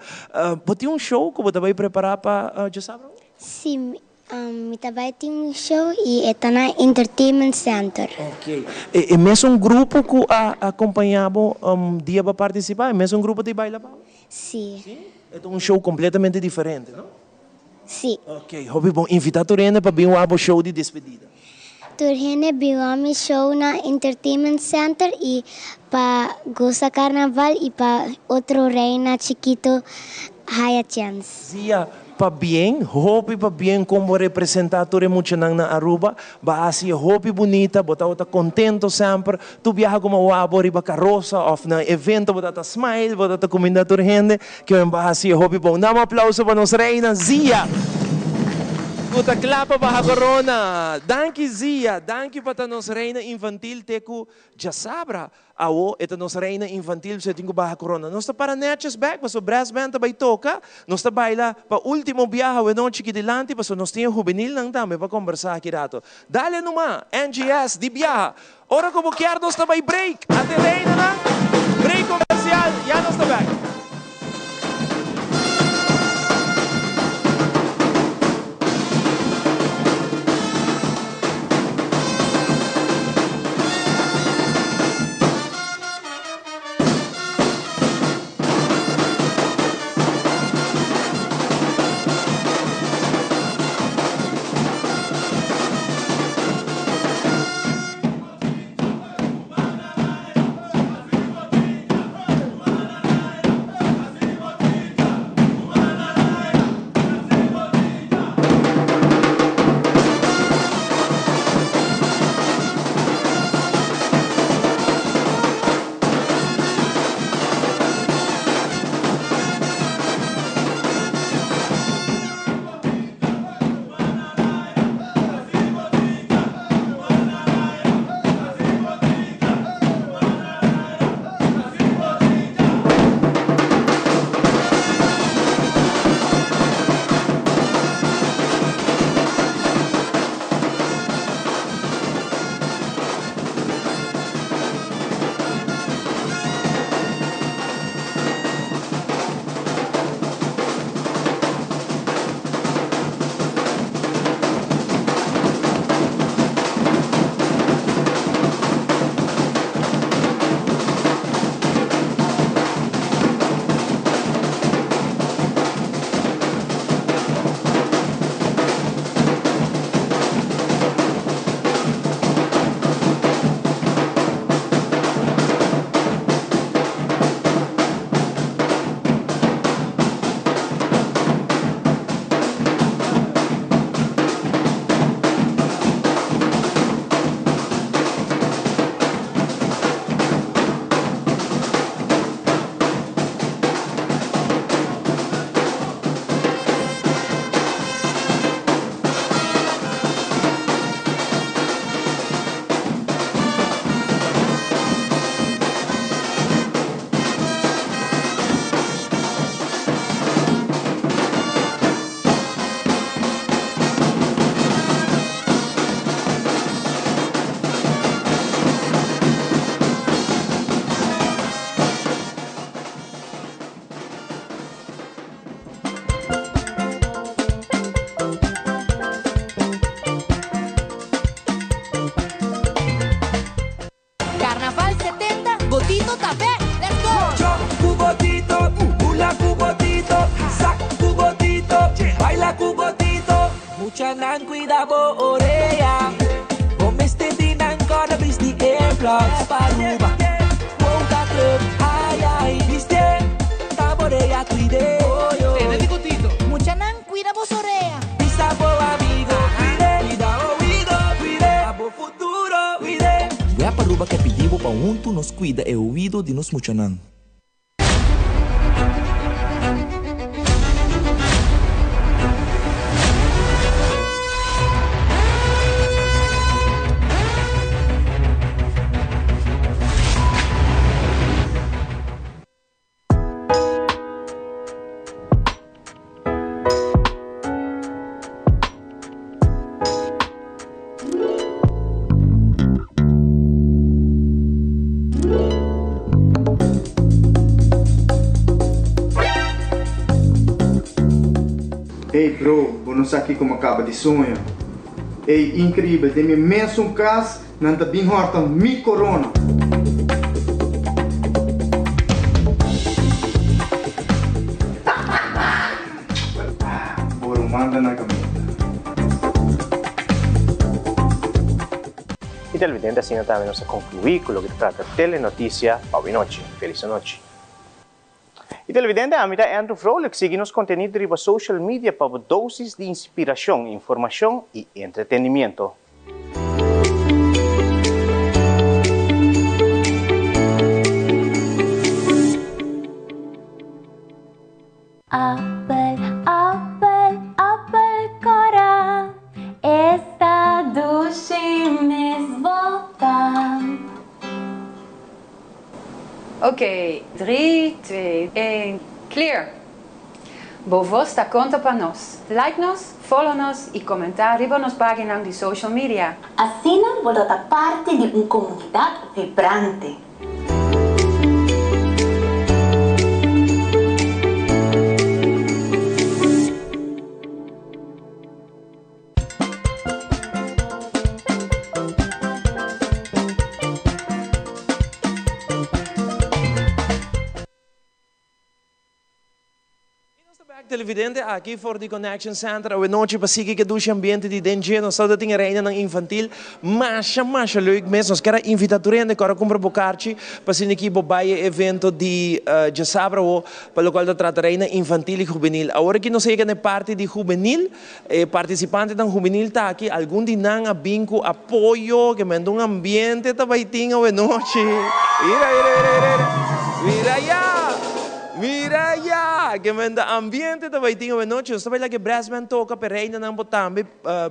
Bo tin un show ku bo ta bai prepará pa djasabra? Sí, mi ta bai tin un show i e ta na Entertainment Center. Ok. E mesun grupo ku a akompañá bo dia bo a partisipá, e mesun grupo ta baila pa bo? Sí. Sí? E ta un show kompletamente diferente, no? Sí. Ok, hopi bon. Invitá tur hende pa bin wak bo show di despedida. Tur hende bin wak mi show na Entertainment Center i pa gosa carnaval i pa otro reina chikito haya chens. Zia, pabien, hopi pabien kon bo representá tur e muchanan na Aruba. Bo a hasi e hopi bunita, bo tabata kontento semper. Tur biaha ku bo a wak bo riba karosa òf na evento bo tabata smile, bo tabata kumindá tur hende. Kimen bo a hasi e hopi bon. Dam un aplauso pa nos reina Zia ku ta kla pa baha korona. Danki Zia, danki pa ta nos reina infantil te ku djasabra. Awo e ta nos reina infantil pasobra e tin ku baha korona. Nos ta para nètjes bèk pasobra brass band ta bai toka. Nos ta baila pa último biaha awenochi aki dilanti pasobra nos tin e hubenilnan tambe pa kombersá aki rato. Dale numa, NGS, di biaha. Ora ku bo kier nos ta bai break. Ate reinanan, break komersial, ya nos ta bèk. bo orea. Bo mester di nan corda bisti earplugs pa Aruba. Boca Club, ai ai, bisti ta bo orea cuide. Tene di cutito. Muchanan cuida bo orea. Bisa bo amigo cuide, cuida oido cuide, pa bo futuro cuide. Web Aruba ke pidi bo pa hunto nos cuida e oido di nos muchanan. Ey bro, bo no sa kiko mi kaba di soña. Ey increibel, den mi mesun kas nan ta bin horta mi corona. Bo ruman ta na caminda. Y televidente asina tambe nos a conclui cu loke ta trata Telenoticia pa awe nochi. Feliz anochi. Y televidente ami ta Andrew Vrolijk sigui nos contenido riba social media pa bo dosis di inspiracion, informacion y entretenimiento. Appel, appel, appel cora, esta dushi mes bota. Oké, 3, 2, 1, clear! Bo voz ta conta pa nos. Like nos, follow nos y comenta riba nos pagina di social media. Asina bo lo ta parti di un comunidad vibrante. Televidente aki for di Connection Center awe nochi pa sigui ke dushi ambiente di den dje. Nos ta tin e reinanan infantil masha masha leuk mes. Nos kier a invita tur hende ku a kumpra bo karchi pa asina ki bo bai e evento di djasabra awo pa lokual ta trata reina infantil i hubenil. Awor aki nos a yega na e parti di hubenil. E partisipantenan hubenil ta aki. Algun di nan a bin ku apoyo ke mende un ambiente ta bai tin awe nochi. Mira mira mira mira mira ya! Mira ya! Ke mende ambiente ta bai tin awe nochi. Nos ta bai laga e brassband toka pa e reinanan por tambe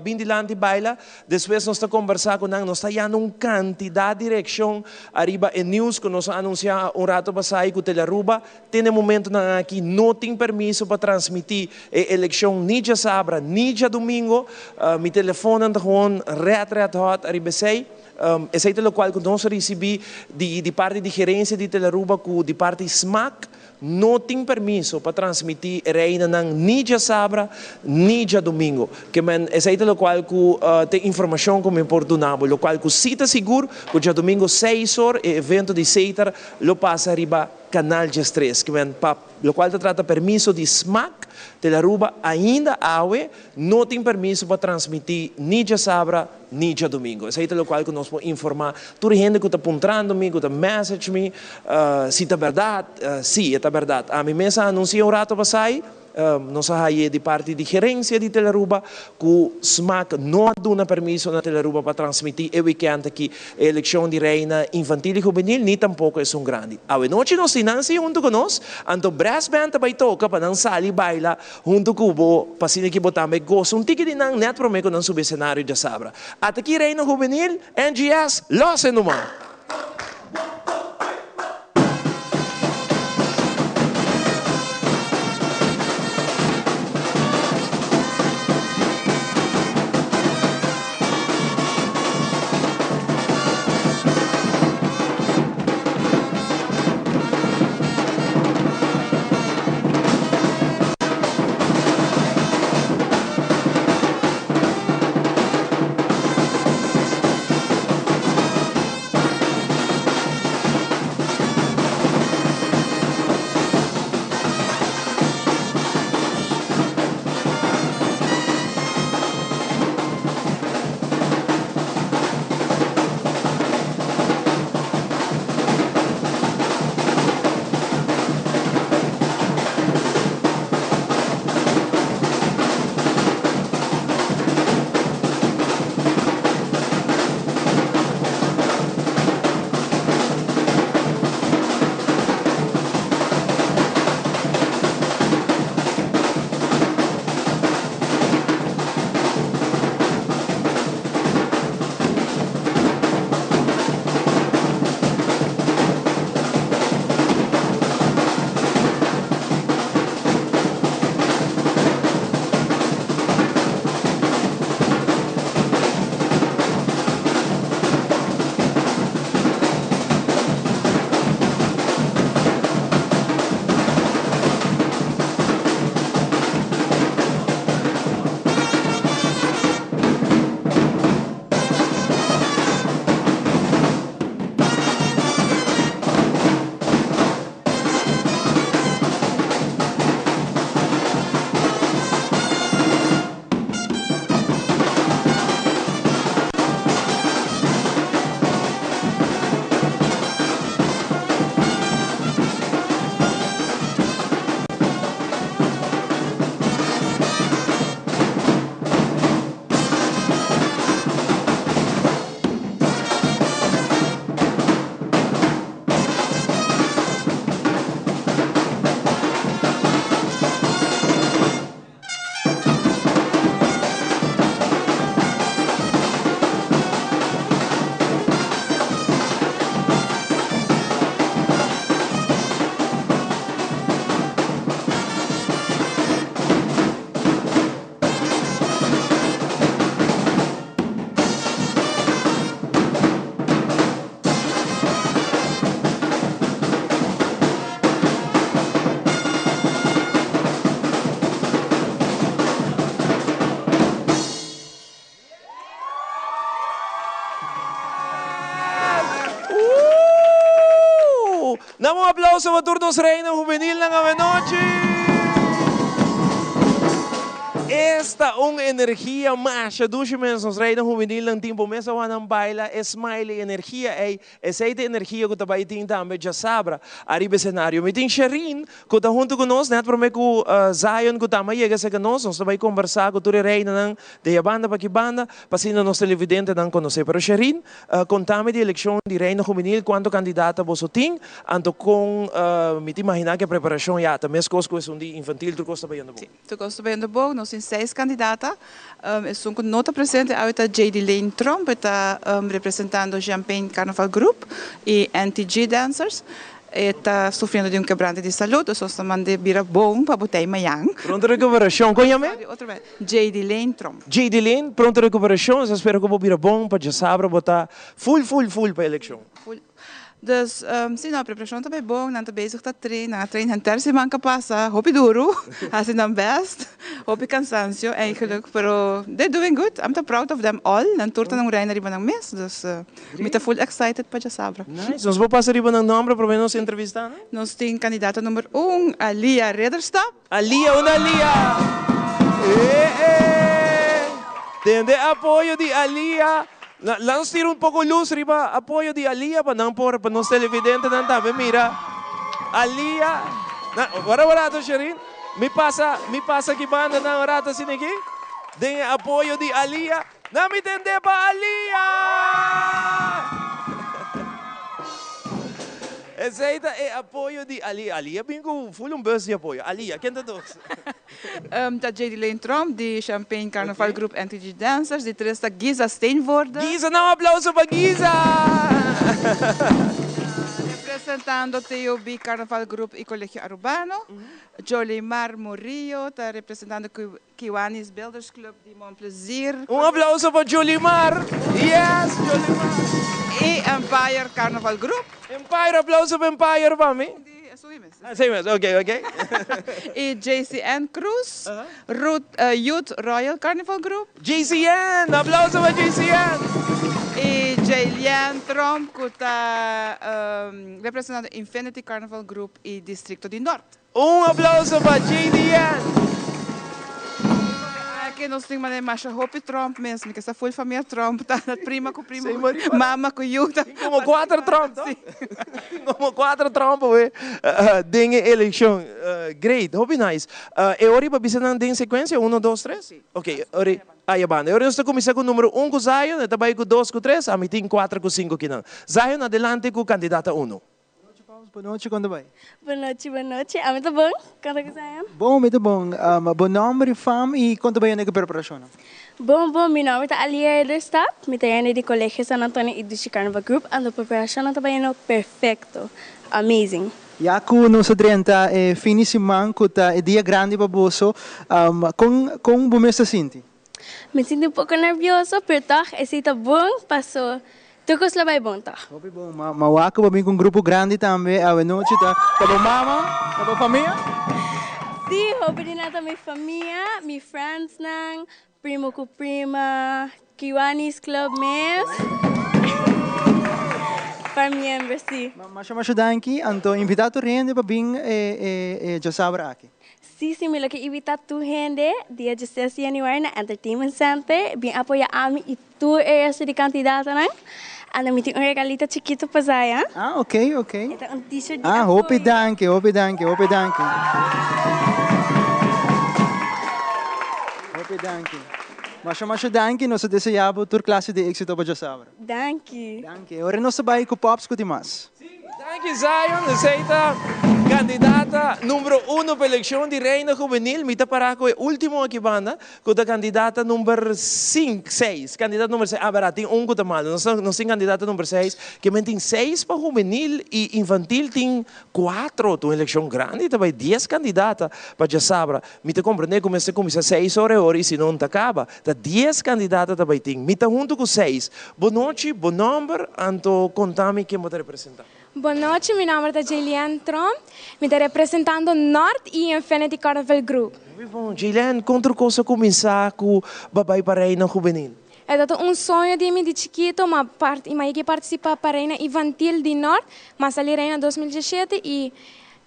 bin dilanti baila. Despues nos ta kombersá ku nan. Nos ta yanda un kantidat di reakshon ariba e news ku nos a anunsiá un rato pasá i ku Telearuba Te na e momentonan aki no tin permiso pa transmití e elekshon ni djasabra ni djadumingo. Mi telefonnan ta gewoon red red hot ariba esei. Esei ta lokual ku nos a risibí di di parti di gerensia di Telearuba ku di parti smac no tin permiso pa transmití e reinanan ni djasabra ni djadumingo. Ke men esei ta lokual ku ta e informashon ku mi por duna bo. Lokual ku si ta sigur ku djadumingo seis or e evento di Setar lo pasa riba Canal 13, ke men pa lokual ta trata permiso di smac Telearuba ainda awe no tin permiso pa transmiti ni djasabra ni djadumingo. Esei ta lokual ku nos por informa tur hende ku ta puntrando mi, ku ta message mi, si ta bèrdat. Si, e ta bèrdat. Ami mes a anunsia un rato pasai. Nos a haye di parti di gerencia di Telearuba cu smac no a duna permiso na Telearuba pa transmiti e weekend aki e eleccion di Reina Infantil y Juvenil ni tampoco esun grandi. Awe nochi nos tin Nancy hunto cu nos, anto Brass Band ta bay toca pa nan sali baila hunto cu bo pa asina ki bo tambe gosa un tiki di nan net prome cu nan subi escenario djasabra. Ata aki Reina Juvenil, NGS, los e numa! Dame un aplauso pa tur nos reina hubenilnan awenochi! Esta un energia masha dushi mes nos reina hubenilnan tin bo mes a wak nan baila e smile e energia ey esey ta e energia cu ta bay tin tambe djasabra ariba e scenario. Mi tin Shereen cu ta hunto cu nos net prome cu Zion cu tambe a yega cerca nos nos ta bay combersa cu tur e reinanan de e banda pa aki banda pa asina nos televidentenan conoce. Pero Shereen Contami di eleccion di Reino Juvenil, cuanto candidata boso tin, anto con mi ta imagina cu e preparacion ya ta mescos cu esun di infantil, tur cos ta bayendo bon. Si, tur cos ta bayendo bon, nos tin seis candidata, esun cu no ta presente awe ta JD Lane Tromp, e ta representando Champagne Carnaval Group y NTG Dancers. E ta sufriendo di un kebrante di salud, dus nos ta mand'é bira bon pa bo tei mañan. Pronto recuperacion. Con yam'é? Otro bes. JD Lane Tromp. JD Lane, pronto recuperacion. Nos ta spera cu bo bira bon pa djasabra bo ta full full full pa eleccion. Full. Dus, si no, preparacion ta bay bon, nan ta bezig ta train, nan a train henter siman ca pasa, hopi duro, haci nan best, hopi cansancio eigenlijk, pero they're doing good, I'm ta proud of them all, nan tur ta nan un reina riba nan mes, dus. Mi ta full excited pa djasabra. Nice. Nos por pasa riba nan nomber prome nos entrevista nan? Nos tin candidato number un, Alia Ridderstap. Alia, unda Alia? Eh eh. Tende apoyo di Alia. La nos tira un poco luz riba apoyo di Alia pa nan por, pa nos televidentenan tambe mira Alia. Na, wara un rato Sherin. Mi pasa, mi pasa aki banda nan un rato asina aki. Den e apoyo di Alia. Na mi tende pa Alia! Esey ta e apoyo di Alia. Alia bin cu full un bus di apoyo. Alia, ken ta dos? Ta JD Lane Tromp di Champagne Carnaval Group NTG Dancers. Di tres ta Giza Steenvoorde. Giza, na un aplauso pa Giza! Representando TOB Carnaval Group y Colegio Arubano. Jolimar Murillo ta representando Kiwanis Builders Club di Mon Plaisir. Un aplauso pa Jolimar. Yes, Jolimar. Y Empire Carnaval Group. Empire, aplauso pa Empire pa mi. Ah, esey mes, ok, ok. Y JCN Cruz, Ruth, Youth Royal Carnival Group. JCN, aplauso pa JCN. Y Jaylien Tromp cu ta representando Infinity Carnival Group y Districto di Noord. Un aplauso pa JDN. Aki nos tin manera masha hopi Trump mes, mi ke sa full famia Trump ta prima ku primo ku mama ku yu ta. Tin komo kuater Trump to? Tin komo kuater Trump awe den e elekshon. Great, hopi nice. E ora riba bisa nan den sekuensia, uno, dos, tres? Ok, ora aya banda. E ora nos ta kuminsá ku numero un ku Zion, e ta bai ku dos ku tres, ami tin kuater ku sinku kinan. Zion adelante ku kandidata uno. Bonochi Paus, bonochi kon ta bai? Bonochi, bonochi, ami ta bon, kon ta ku Zion? Bon, mi ta bon. Bo nomber i fam i kon ta bai yende ku preparashonnan? Bon, bon, mi nomber ta Alia Ederstap, mi ta yende di Colegio San Antonio i Dushi Carnival Group, anto preparashonnan ta bai yendo perfecto, amazing. Ya ku nos a drenta e fin di siman ku ta e dia grandi pa boso, kon kon bo mes ta sinti? Mi sinti un poko nervioso, pero tòg esei ta bon paso tur kos lo bai bon tòg. Hopi bon, ma ma wak ku bo bin ku un grupo grandi tambe awenochi ta ta bo mama, ta bo famia? Sí, hopi di nan ta mi famia, mi friendsnan, primo ku prima, Kiwanis Club mes, par miembro, sí. Masha masha danki, anto invitá tur hende pa bin e e e djasabra aki. Sí, sí, mi lo ke invita tur hende dia dieses di januari na Entertainment Center. Bin apoya ami y tur e resto di candidatonan. Anda mi tin un regalito chikito pa Zaya. Ah, ok, ok. E ta un t-shirt di Ah, apoyo. hopi danki, hopi danki, hopi danki. Hopi danki. Masha, masha danki. Nos ta desea bo tur clase di exito pa djasabra. Danki. Danki. Ora nos ta bai cu Pops cu tin mas. Danki Zion, esey ta candidata numero uno pa eleccion di Reina Juvenil. Mi ta para cu e ultimo aki banda, cu ta candidata number cink, seis, candidata number seis, ah bera tin un cu ta malo, nos nos tin candidata number seis, ke men tin seis pa juvenil y infantil tin cuatro, ta un eleccion grandi, ta bay dies candidata pa djasabra. Mi ta comprende cu mester cuminsa seis ora e ora y si no no ta caba. Ta dies candidata ta bay tin. Mi ta hunto cu seis. Bo nochi, bo nomber, anto conta mi ken bo ta representa. Bo nochi, mi nomber ta Jaylienne Tromp. Mi ta representando Noord y Infinity Carnival Group. Muy bon. Jaylienne, con tur cos a cuminsa cu bo a bay pa Reina Juvenil? E ta un soño di mi di chikito, m'a part m'a yega participa pa Reina Infantil di Noord, m'a sali Reina 2017 y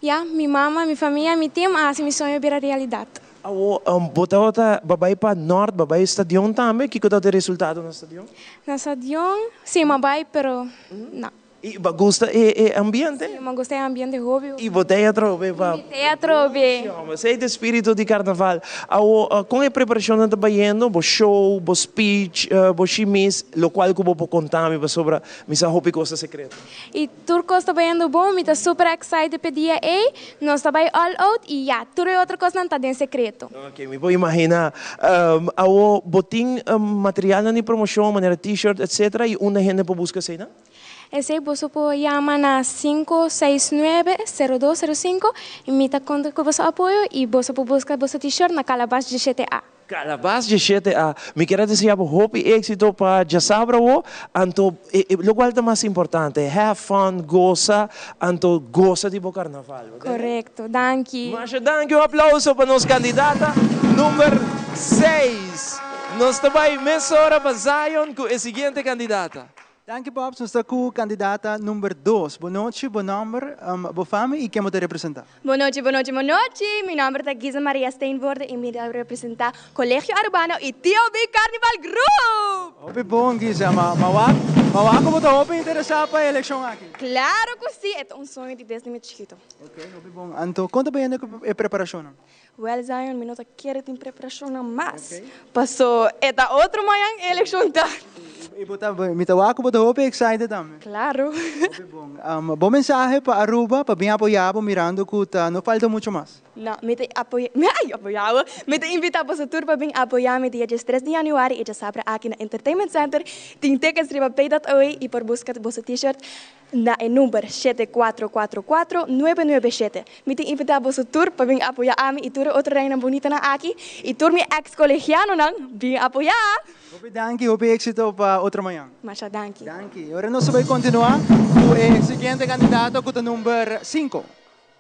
ya, mi mama, mi famia, mi team a haci mi soño bira realidad. Awo, bo tabata ba bai pa Noord, ba bai stadion tambe, kico tabata e resultado na stadion? Na stadion, si, m'a bai, pero no. I bo gusta e e ambiente? Si, mi gusta e ambiente hopi hopi. I bo ta atrobe pa. Mi ta atrobe. Esei ta e spiritu di karnaval. Awo, kon e preparashonnan ta bayendo? Bo show, bo speech, bo shimis, lokual ku bo por konta mi pasobra mi sa hopi kos ta sekreto. I tur kos ta bayendo bon, mi ta super excited p'e dia ei. Nos ta bai all out i ya, tur e otro kosnan ta den sekreto. Ok, mi por imaginá. Awo, bo tin materialnan di promoshon manera t-shirt etcetera i unda hende por buska eseinan? Esei boso por yama na 569 0205 y mi ta conta cu boso apoyo y boso por busca boso t-shirt na Calabas Djeshete A. Calabas Djeshete A. Mi kier a desea bo hopi exito pa djasabra awo, anto locual ta mas importante, have fun, gosa, anto gosa di bo carnaval. Correcto, danki. Masha danki, un aplauso pa nos candidata number seis. Nos ta bay mesora pa Zion cu e siguiente candidata. Danki Bobs, nos ta ku kandidata number dos. Bo nochi, bo nòmber, bo fami i ken bo ta representá? Bo nochi, bo nochi, bo nochi! Mi nòmber ta Giza Maria Steenvoorde i mi ta representá Colegio Arubano i TOB Carnival Group! Hopi bon Giza, ma ma wak ma wak ku bo ta hopi interesá pa e elekshon aki? Klaro ku si, e ta un soño di desde mi chikito. Ok, hopi bon. Anto kon ta bayendo ku e preparashonnan? Wel Zion mi no ta kere tin preparashonnan mas paso e ta otro mañan e elekshon ta. I bo ta mi ta wak ku bo ta hopi excited tambe. Claro. Hopi bon. Bo mensahe pa Aruba pa bin apoya bo mirando ku ta no falta mucho mas. No, mi ta apoya ay apoya bo mi ta invita boso tur pa bin apoya mi dia diestres di januari i djasabra aki na Entertainment Center tin tickets riba pay.oe i por buska boso t-shirt Na e number 7444 997. Mi tin invitá boso tur pa bin apoyá ami i tur e otro reinan bunitanan aki i tur mi ex colegianonan bin apoyá! Hopi danki, hopi éxito pa otro mañan. Masha danki. Danki. Ora nos ta bai kontinuá ku e siguiente kandidato ku ta number sinku.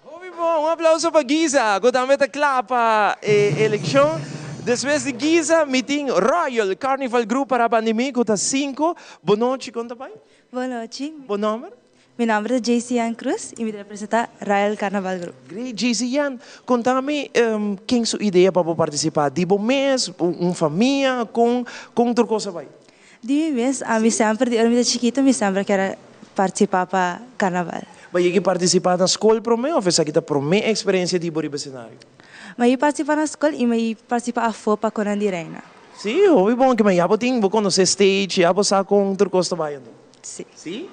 Hopi bon, un aplauso pa Giza ku tambe ta kla pa e elekshon. Despues di Giza mi tin Royal Carnival Group para banda di mi ku ta sinku. Bo nochi, kon ta bai? Bo nochi. Bo nomber? Mi nomber ta JCN Cruz y mi ta representa Royal Carnaval Group. Great, JCN. Conta mi ken su idea pa bo participa? Di bo mes, un famia, con con tur cos a bay? Di mi mes, ami semper di ora mi ta chikito mi semper kier a participa pa carnaval. Bo yegi participa na scol prome of esaki ta prome experiencia di bo riba escenario? Mi a yegi participa na scol y mi a yegi participa afo pa Conan di Reina. Sí, hopi bon kiman ya bo tin bo conoce stage, ya bo sa con tur cos ta bay anto. Sí. Sí?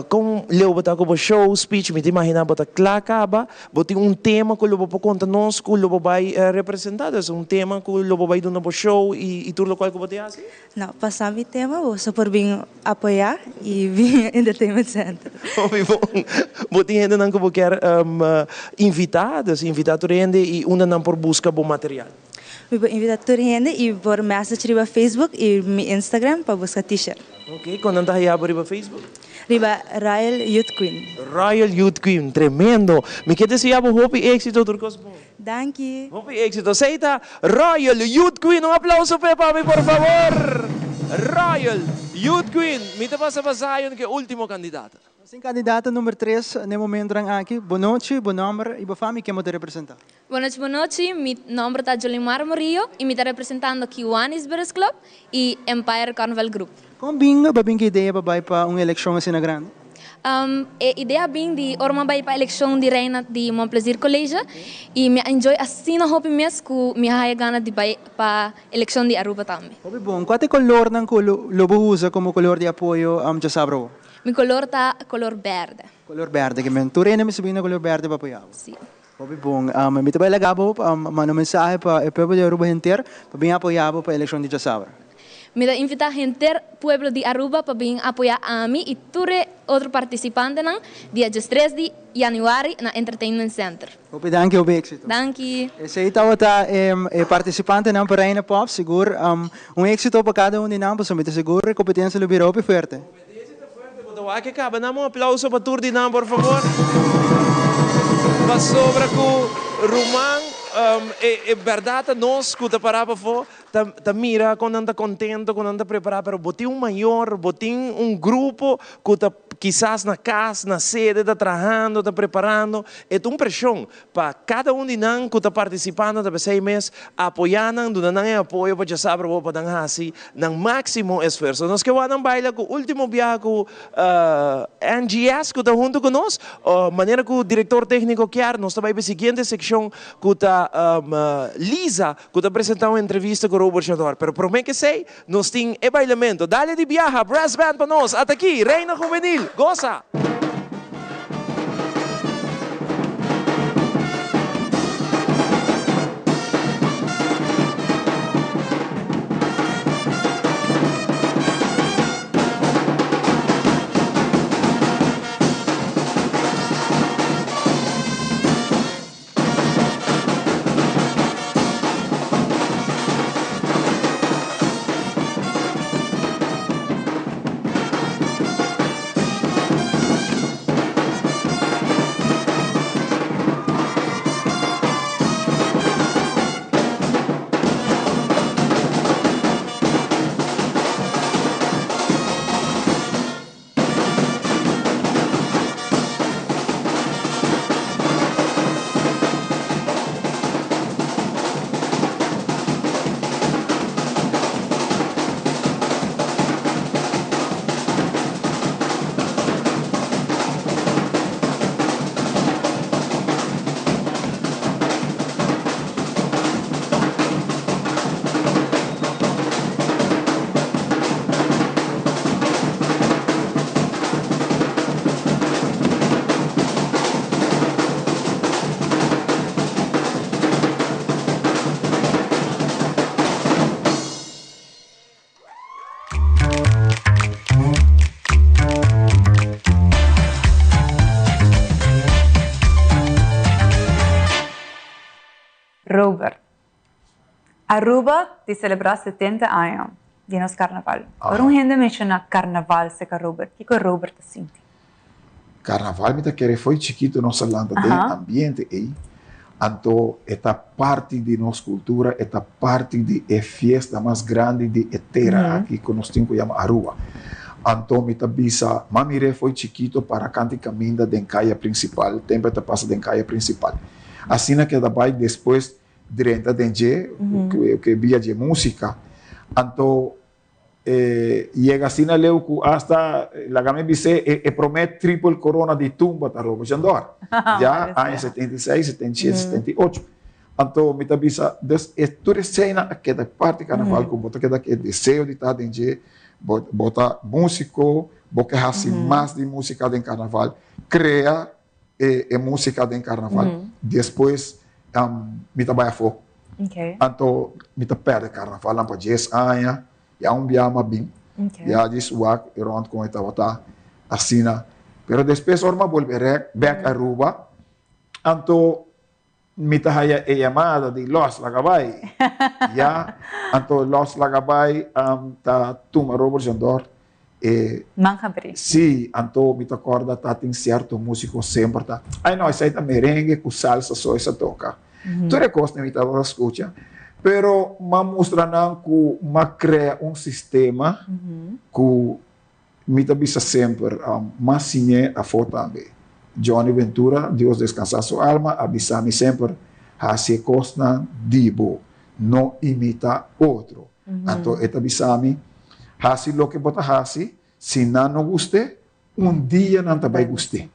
Con leu bo ta cu bo show, speech, mi ta imagina bo ta cla caba, bo tin un tema cu lo bo por conta nos cu lo bo bay representa, dus un tema cu lo bo bay duna bo show y tur locual cu bo tin haci? No, pa sa mi tema boso por bin apoya y bin Entertainment Center. Hopi bon. Bo tin hendenan cu bo kier invita, dus invita tur hende y unda nan por busca bo material? Mi por invita tur hende y por message riba Facebook y mi Instagram pa busca t-shirt. Ok, con nan ta haya bo riba Facebook? Riba Royal Youth Queen. Royal Youth Queen, tremendo! Mi ke desea bo hopi exito tur cos bon. Danki! Hopi exito. Esey ta Royal Youth Queen. Un aplauso p'e pa mi por favor! Royal Youth Queen. Mi ta pasa pa Zion cu e ultimo candidata. Nos tin candidata number tres n'e momentonan aki. Bo nochi, bo nomber y bo fami ken bo ta representa? Bonochi bonochi, mi nomber ta Jolimar Murillo y mi ta representando Kiwanis Birds Club y Empire Carnival Group. Con bin bo bin cu idea pa bay pa un eleccion asina grandi? E idea bin di ora mi a bay pa eleccion di Reina di Mon Plaisir College y mi a enjoy asina hopi mes cu mi a haya gana di bay pa eleccion di Aruba tambe. Hopi bon. Cua ta e colornan cu lo bo usa como color di apoyo djasabra awo? Mi color ta color berde. Color berde, ke men tur hende mester bin na color berde pa apoya bo? Si. Hopi bon. Mi ta bai laga bo pa manda un mensahe pa e pueblo di Aruba henter pa bin apoya bo pa elekshon di djasabra. Mi ta invita henter pueblo di Aruba pa bin apoya ami y tur e otro participantenan dia diestres di januari na Entertainment Center. Hopi danki, hopi exito. Danki. Esey tabata e participantenan pa Reina Pop. Sigur un exito pa cada un di nan pasobra mi ta sigur e competencia lo bira hopi fuerte. Competencia ta fuerte, bo ta wak e caba. Dame un aplauso pa tur di nan, por favor. Pasobra cu ruman, e berdad ta nos cu ta para pafo. ta ta mira kon nan ta kontento, kon nan ta prepará, pero bo tin un mayor, bo tin un grupo ku ta kisas na kas, na sede ta trahando, ta preparando. E ta un preshon pa kada un di nan ku ta partisipando ta p'esei mes apoyá nan, duna nan e apoyo pa djasabra bo pa nan hasi nan máksimo esfuerso. Nos ke wak nan baila ku último biaha ku NGS ku ta huntu ku nos, manera ku direktor tékniko kier nos ta bai pa e siguiente sekshon ku ta Liza ku ta presentá un entrevista ku Robert Jador. Pero promé ku esei nos tin e bailamento. Dale di biaha, brass band pa nos! Ata aki, Reina Juvenil! Gosa! Robert. Aruba di celebra 70 aña di nos carnaval. Ora un hende menciona carnaval seca Robert, kico Robert ta sinti? Carnaval mi ta kere fo'i chikito nos a lanta den ambiente ei, anto e ta parti di nos cultura, e ta parti di e fiesta mas grandi di e tera aki cu nos tin cu yama Aruba. Anto mi ta bisa, m'a mir'é fo'i chikito para cant'i caminda den caya principal, tempo e ta pasa den caya principal. Asina keda bai despues drenta den dje, cu e bia dje musica. Anto E yega asina leu ku asta, laga mi bis'é, e promé triple corona di tumba ta Robert Jandor. Ya aña 76, 77, 78. Anto mi ta bisa, dus e tur eseinan a keda parti karnaval ku bo ta keda ku e deseo di ta den dje, bo bo ta músiko, bo ke hasi mas di músika den karnaval, krea e e músika den karnaval. Despues mi ta bai afó. Anto mi ta pèrdè karnavalnan pa dies aña. Ya un bia m'a bin. Ya djis wak rònt kon e tabata asina. Pero despues ora m'a bolbe rèk bèk Aruba, anto mi ta haya e yamada di Los Laga Bai. Ya, anto Los Laga Bai ta tuma Robert Jandor e. Man habri. Sí, anto mi ta kòrda ta tin sierto músiko semper ta, Ai no, esei ta merengue ku salsa so esa toka. Tur e kosnan mi tabata skucha, pero m'a mustra nan ku m'a krea un sistema ku Mi ta bisa semper, m'a siñ'é afó tambe. Johnny Ventura, Dios descansá su alma, a bisa mi semper, Hasi e kosnan di bo, no imitá otro. Anto e ta bisa mi, Hasi loke bo ta hasi, si nan no gust'é, un dia nan ta bai gust'é.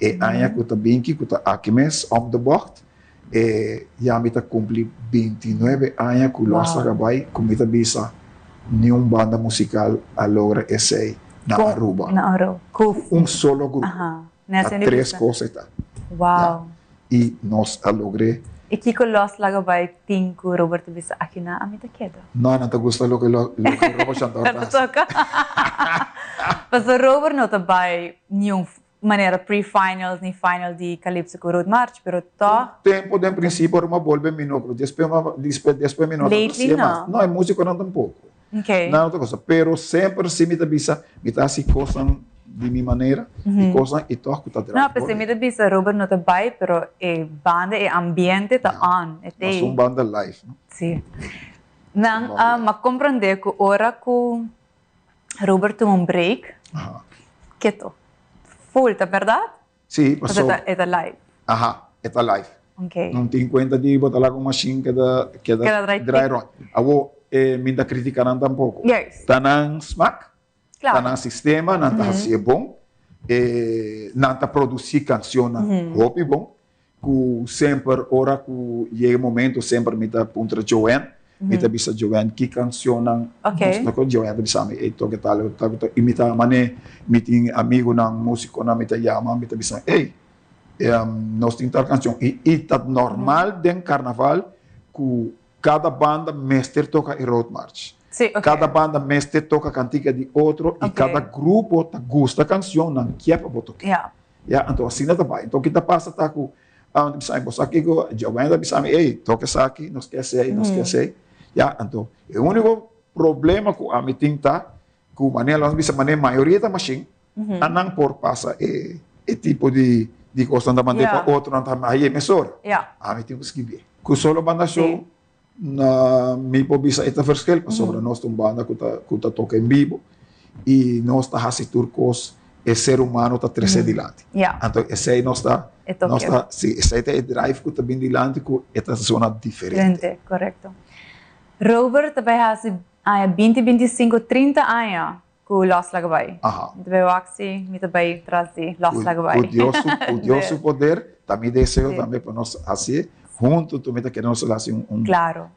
E aña ku ta binki, ku ta aki mes, om de bocht, e ya mi ta kumpli bintinuebe aña ku Los Laga Bai, ku mi ta bisa niun banda musikal a logra esei na Aruba. Na Aruba. Ku un solo grupo. Ta tres kos e ta. Wow. I nos a logr'é. I kiko Los Laga Bai tin ku Robert ta bisa aki na ami ta keda? No, nan ta gusta loke loke Robert Chandor ta hasi. Pasobra Robert no ta bai niun manera pre-finals ni final di Calypso cu Road March, pero toch. Tempo den principio ora mi a bolbe mi no, despues despues mi no ta Lately hacié mas. no. No, e musiconan tampoco. Okay. Nan otro cosa, pero semper si mi ta bisa, mi ta haci cosnan di mi manera y cosnan y toch cu ta draai No, p'esei mi ta bisa Robert no ta bai, pero e banda, e ambiente ta on, e Nos t'ei. un banda live, no? Si. Nan a comprende cu ora cu Robert tuma un break, keto. Full, ta berdad? Sí, paso. E ta live. Aha, e ta live. Ok. Nan tin cuenta di bo ta laga un machine keda keda draai rond. Awo mi ta critica nan tampoco. Juist. Ta nan smaak, Claro. ta nan sistema, nan ta hacié bon. Nan ta produci cancionnan hopi bon. Ku semper ora ku yega e momento semper mi ta puntra Joanne, mi ta bisa Joanne ki kanshonnan nos ta toka, Joanne ta bisa mi ey toka tal o tal i mi ta manera mi tin amigunan musikonan mi ta yama mi ta bisa ey nos tin tal kanshon i ta normal den karnaval ku kada banda mester toka e roadmarch, kada banda mester toka kantika di otro i kada grupo ta gusta kanshonnan kier pa bo toke. Ya, anto asina ta bai. Anto ki ta pasa ta ku ta bisa mi, bo sa kiko? Joanne ta bisa mi, ey, toka esaki, nos ke esei, nos ke esei. Ya, anto e úniko problema ku ami tin ta ku manera nos bisa manera mayoria ta mashin, anan por pasa e e tipo di di kosnan ta mand'é pa otronan ta haye mesora. Ami tin ku skibié. Ku solo banda show Na mi por bisa e ta verschil pasobra nos ta un banda ku ta ku ta toka en bibo i nos ta hasi tur kos e ser humano ta trese dilanti. Anto esei nos ta nos ta si esei ta e drive ku ta bin dilanti ku e ta zona diferente. Diferente, korekto. Robert ta bai hasi aña binti binti sinku 30 aña Ku los laga bai. Mi ta bai wak si mi ta bai tras di los laga bai. Ku Dios su, ku Dios su poder, ta mi deseo tambe pa nos hasié huntu, tur mi ta kere nos hasi un, un,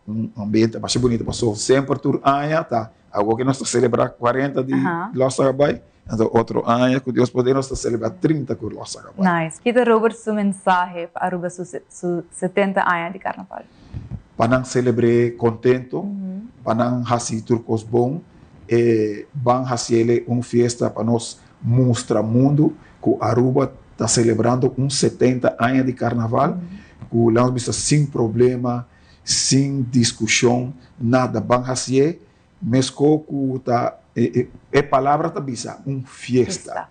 un ambiente masha bunito pasobra semper tur aña ta awor ke nos ta selebrá kuarenta di los laga bai, anto otro aña ku Dios poder nos ta selebrá trinta ku los laga bai. Nice. Kita Robert su mensahe pa Aruba su su setenta aña di karnaval? Pa nan selebr'é kontento, pa nan hasi tur kos bon. E ban haciele un fiesta pa nos mustra mundu cu Aruba ta celebrando un 70 aña di carnaval cu lanos bisa sin problema, sin discusion, nada. Ban hacié mesco cu ta e palabra ta bisa un fiesta.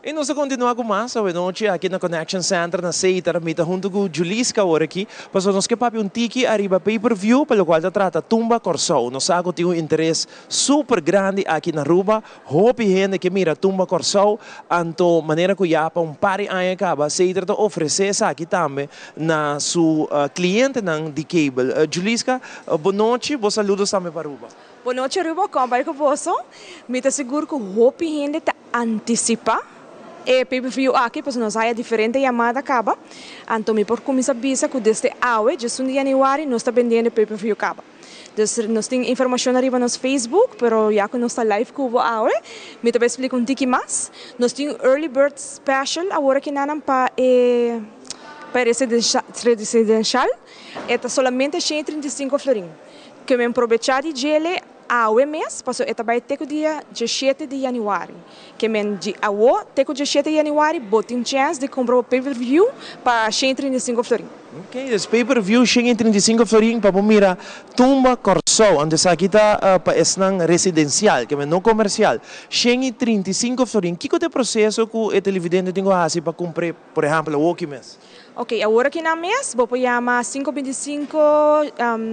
I nos ta kontinuá ku mas awenochi aki na Connection Center na Seater. Mi ta huntu ku Juliska awor aki, pasobra nos ke papia un tiki ariba pay per view pa lokual ta trata Tumba Kòrsou. Nos sa ku tin un interes super grandi aki na Aruba. Hopi hende ke mira Tumba Kòrsou, anto manera ku ya pa un par di aña kaba Seater ta ofresé esaki tambe na su klientenan di cable. Juliska, bo nochi, bo saludos tambe pa Aruba. Bo nochi Aruba, kon bai ku boso? Mi ta sigur ku hopi hende ta antisipá e pay-per-view aki pasobra nos haya diferente yamada kaba. Anto mi por kuminsá bisa ku desde awe, djesun di yanüari, nos ta bendiendo e pay-per-view kaba. Dus nos tin informashon ariba nos Facebook, pero ya ku nos ta live ku bo awe, mi ta bai splika un tiki mas. Nos tin un early bird special awor aki nanan pa e pa e residenshal. E ta solamente 135 florin. Ke men probechá di djele awe mes, pasobra e ta bai te ku dia djeshete di yanüari. Ke men di awo te ku djeshete di yanüari bo tin chèns di kumpra bo pay per view pa 135 florin. Ok, dus pay per view 135 florin pa bo mira Tumba Kòrsou. Anto esaki ta pa esnan residensial, ke men no komersial. 135 florin. Kiko ta e proseso ku e televidente tin ku hasi pa kumpr'é, por ehèmpel, awoki mes? Ok, awor aki nan mes bo por yama sinku bintisinko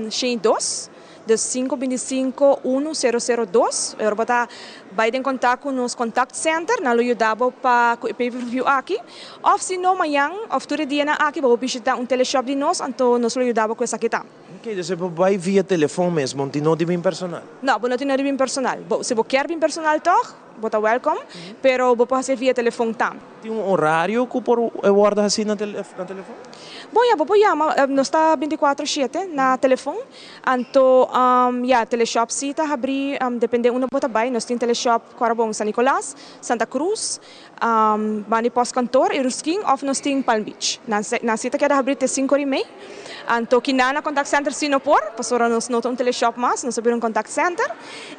102, dus sinku bintisinko unu sero sero dos, e ora bo ta bai den kontak ku nos contact center, nan lo yuda bo pa ku e pay per view aki, òf si no mañan òf tur e dianan aki bo por bishita un teleshop di nos, anto nos lo yuda bo ku esaki tambe. Ok, dus e por bai via telefon mes, bo no tin nodi bin personal? No, bo no tin nodi bin personal. Bo, si bo kier bin personal tòg, Bo ta welkom, pero bo por hasié via telefon tambe. Tin un orario ku por e wòrdu hasí na telefon? Bon ya, bo por yama, nos ta bintikuatro shete na telefon. Anto ya, teleshop sí ta habrí depende unda bo ta bai. Nos tin teleshop Cuarabon, San Nicolas, Santa Cruz, banda di postkantoor i Ruskin òf nos tin Palm Beach. Nan nan sí ta keda habrí te sinku ora i mei. Anto kinan na contact center sí no por, pasobra nos no ta un teleshop mas, nos a bira un contact center.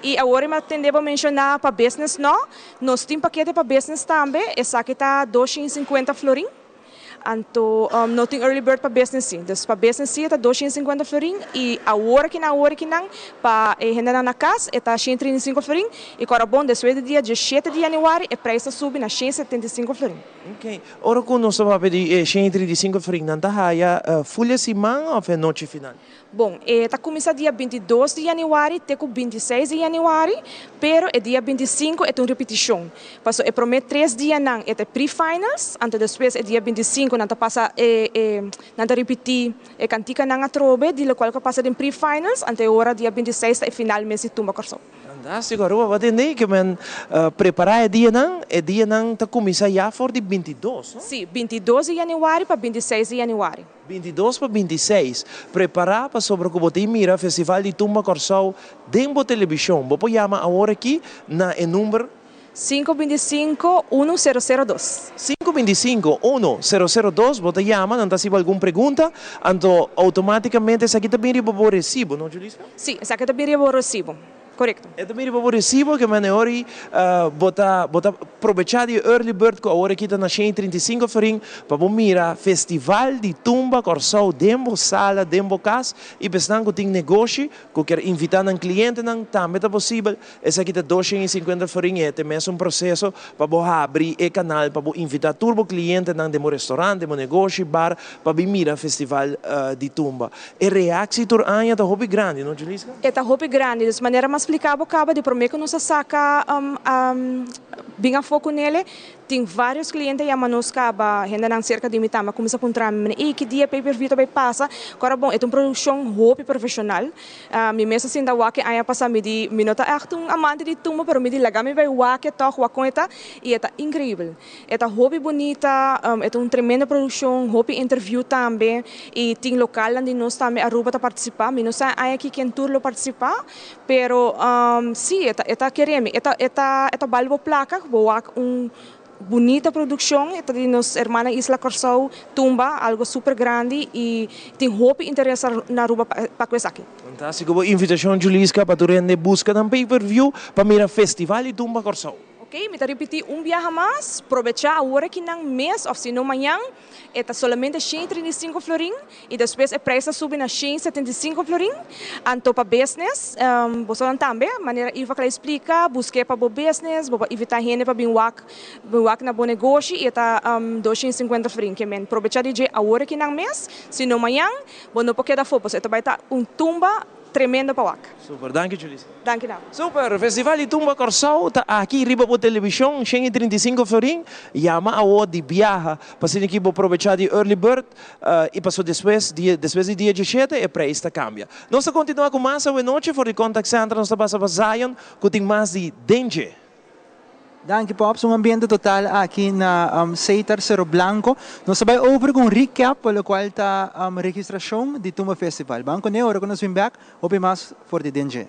I awor mi a tende bo menshoná pa business no, nos tin pakete pa business tambe, esaki ta 250 florin. Anto no tin early bird pa business si. Dus pa business si e ta 250 florin y awor aki nan awor aki nan pa e hendenan na cas e ta 135 florin y cu ora bon despues di dia 17 di januari e prijs ta subi na 175 florin. Ok. Ora cu nos ta papia di e 135 florin nan ta haya full e siman of e nochi final? Bon, e ta kuminsá dia 22 di yanüari te ku 26 di yanüari, pero e dia 25 e ta un ripitishon. Paso e promé tres dianan e ta e pre-finals, anto despues e dia 25 nan ta pasa e e nan ta ripití e kantikanan atrobe di lokual ku a pasa den pre-finals, anto e ora dia 26 ta e final mes di Tumba Kòrsou. Fantástiko, Aruba bo a tende ke men prepará e dianan, e dianan ta kuminsá ya for di 22, no? Sí, 22 di yanüari pa 26 di yanüari. 22 pa 26, Prepará pasobra ku bo tin mira Festival di Tumba Kòrsou den bo telebishon. Bo por yama awor aki na e number. 5 25 1002. 5 25 1002, Bo ta yama, nan ta hasi bo algun pregunta, anto outomátikamente esaki ta bin riba bo resibo, no Juliska? Sí, esaki ta bin riba bo resibo. Korekto. E ta mira pa bo resibo ke mane ora i bo ta bo ta probechá di e early bird ku awor aki ta na 135 florin pa bo mira festival di tumba Kòrsou den bo sala den bo kas i pa esnan ku tin negoshi ku kier invitá nan klientenan tambe ta posibel esaki ta 250 florin i e ta e mesun proseso pa bo habri e kanal pa bo invitá tur bo klientenan den bo restorant den bo negoshi bar pa bin mira festival di tumba. E reactie tur aña ta hopi grandi, no Juliska? E ta hopi grandi, dus manera m'a splica bo caba di prome cu nos a saca bin afo cu nele, tin varios cliente a yama nos caba, hendenan cerca di mi tambe a cuminsa puntra mi, ey ki dia pay per view ta bay pasa? Cu ora bon, e ta un produccion hopi profesional, mi mes a sinta wak e aña pasa, mi di, mi no ta echt un amante di tumba, pero mi di laga mi bay wak e toch, wak con e ta, y e ta increibel. E ta hopi bunita, e ta un tremendo produccion, hopi interview tambe y tin localnan di nos tambe Aruba ta participa. Mi no sa aña aki ken tur lo participa, pero si e ta e ta kere mi, e ta e ta e ta bal bo placa cu bo wak un bunita produccion, e ta di nos hermana isla Corsou, Tumba, algo super grandi y tin hopi interes na Aruba pa cu esaki. Fantastico bo invitacion Juliska pa tur hende busca nan pay per view pa mira Festival di Tumba Corsou. Ok, mi ta ripití un biaha mas, probechá awor aki nan mes òf si no mañan, e ta solamente 135 florin i despues e preis ta subi na 175 florin. Anto pa business, bosonan tambe, manera Iva kla splika, busk'é pa bo business, bo por invitá hende pa bin wak, bin wak na bo negoshi i e ta 250 florin. Ke men probechá di dje awor aki nan mes, si no mañan, bo no por keda afó, pasobra e ta bai ta un tumba Tremendo pa wak. Super, danki Julissa. Danki nan. Super, Festival di Tumba Kòrsou ta aki riba bo televishon, 135 florin, yama awo di biaha pa asina ki bo probechá di early bird i paso despues di despues di dia 17 e preis ta kambia. Nos ta kontinuá ku mas awe nochi for di Contact Center nos ta pasa pa Zion ku tin mas di Dentje. Danki Pops, un ambiente total aki na Seitar Cerro Blanco. Nos ta bai over cu un recap pa locual ta registracion di Tumba Festival. Ban cune ora cu nos bin bek, hopi mas for di den dje.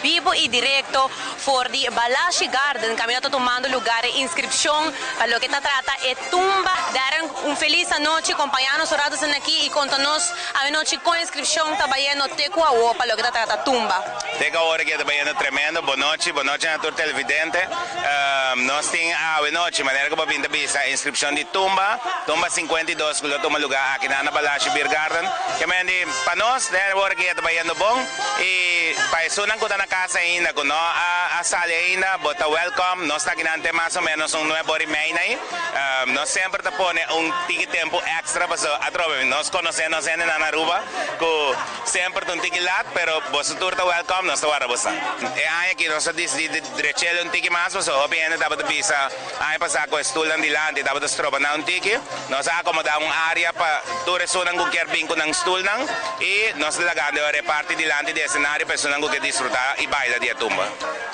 Bibo y directo for di Balashi Garden caminda ta tumando lugar e inscripcion pa loke ta trata e tumba. Darren, un feliz anochi, compaña nos un rato esnan aki y conta nos awenochi con inscripcion ta bayendo te cu awo pa loke ta trata tumba. Te cu awor aki ta bayendo tremendo. Bonochi, bonochi na tur televidente. Nos tin awenochi, manera cu bo bin ta bisa, inscripcion di tumba, tumba 52 cu lo tuma lugar aki na Balashi Beer Garden. Ke men di pa nos, den awor aki ta bayendo bon. Y pa esunnan cu ta na casa ainda, cu no a sali ainda, bo ta welcome. Nos ta akinan te mas o menos un nuebe ora y mei na ahi. Nos semper ta pone un tiki tempo extra pasobra atrobe nos conoce nos hendenan na Aruba cu semper ta un tiki lat, pero boso tur ta welcome, nos ta warda boso. E aña aki nos a dicidi di drechele un tiki mas pasobra hopi hende tabata bisa aña pasa cu e stoelnan dilanti tabata stroba nan un tiki. Nos a acomoda un area pa tur esunnan cu kier bin cu nan stoelnan y nos ta lagando e ora e parti dilanti di escenario pa. esunnan ku ke disfrutá i baila di e tumba.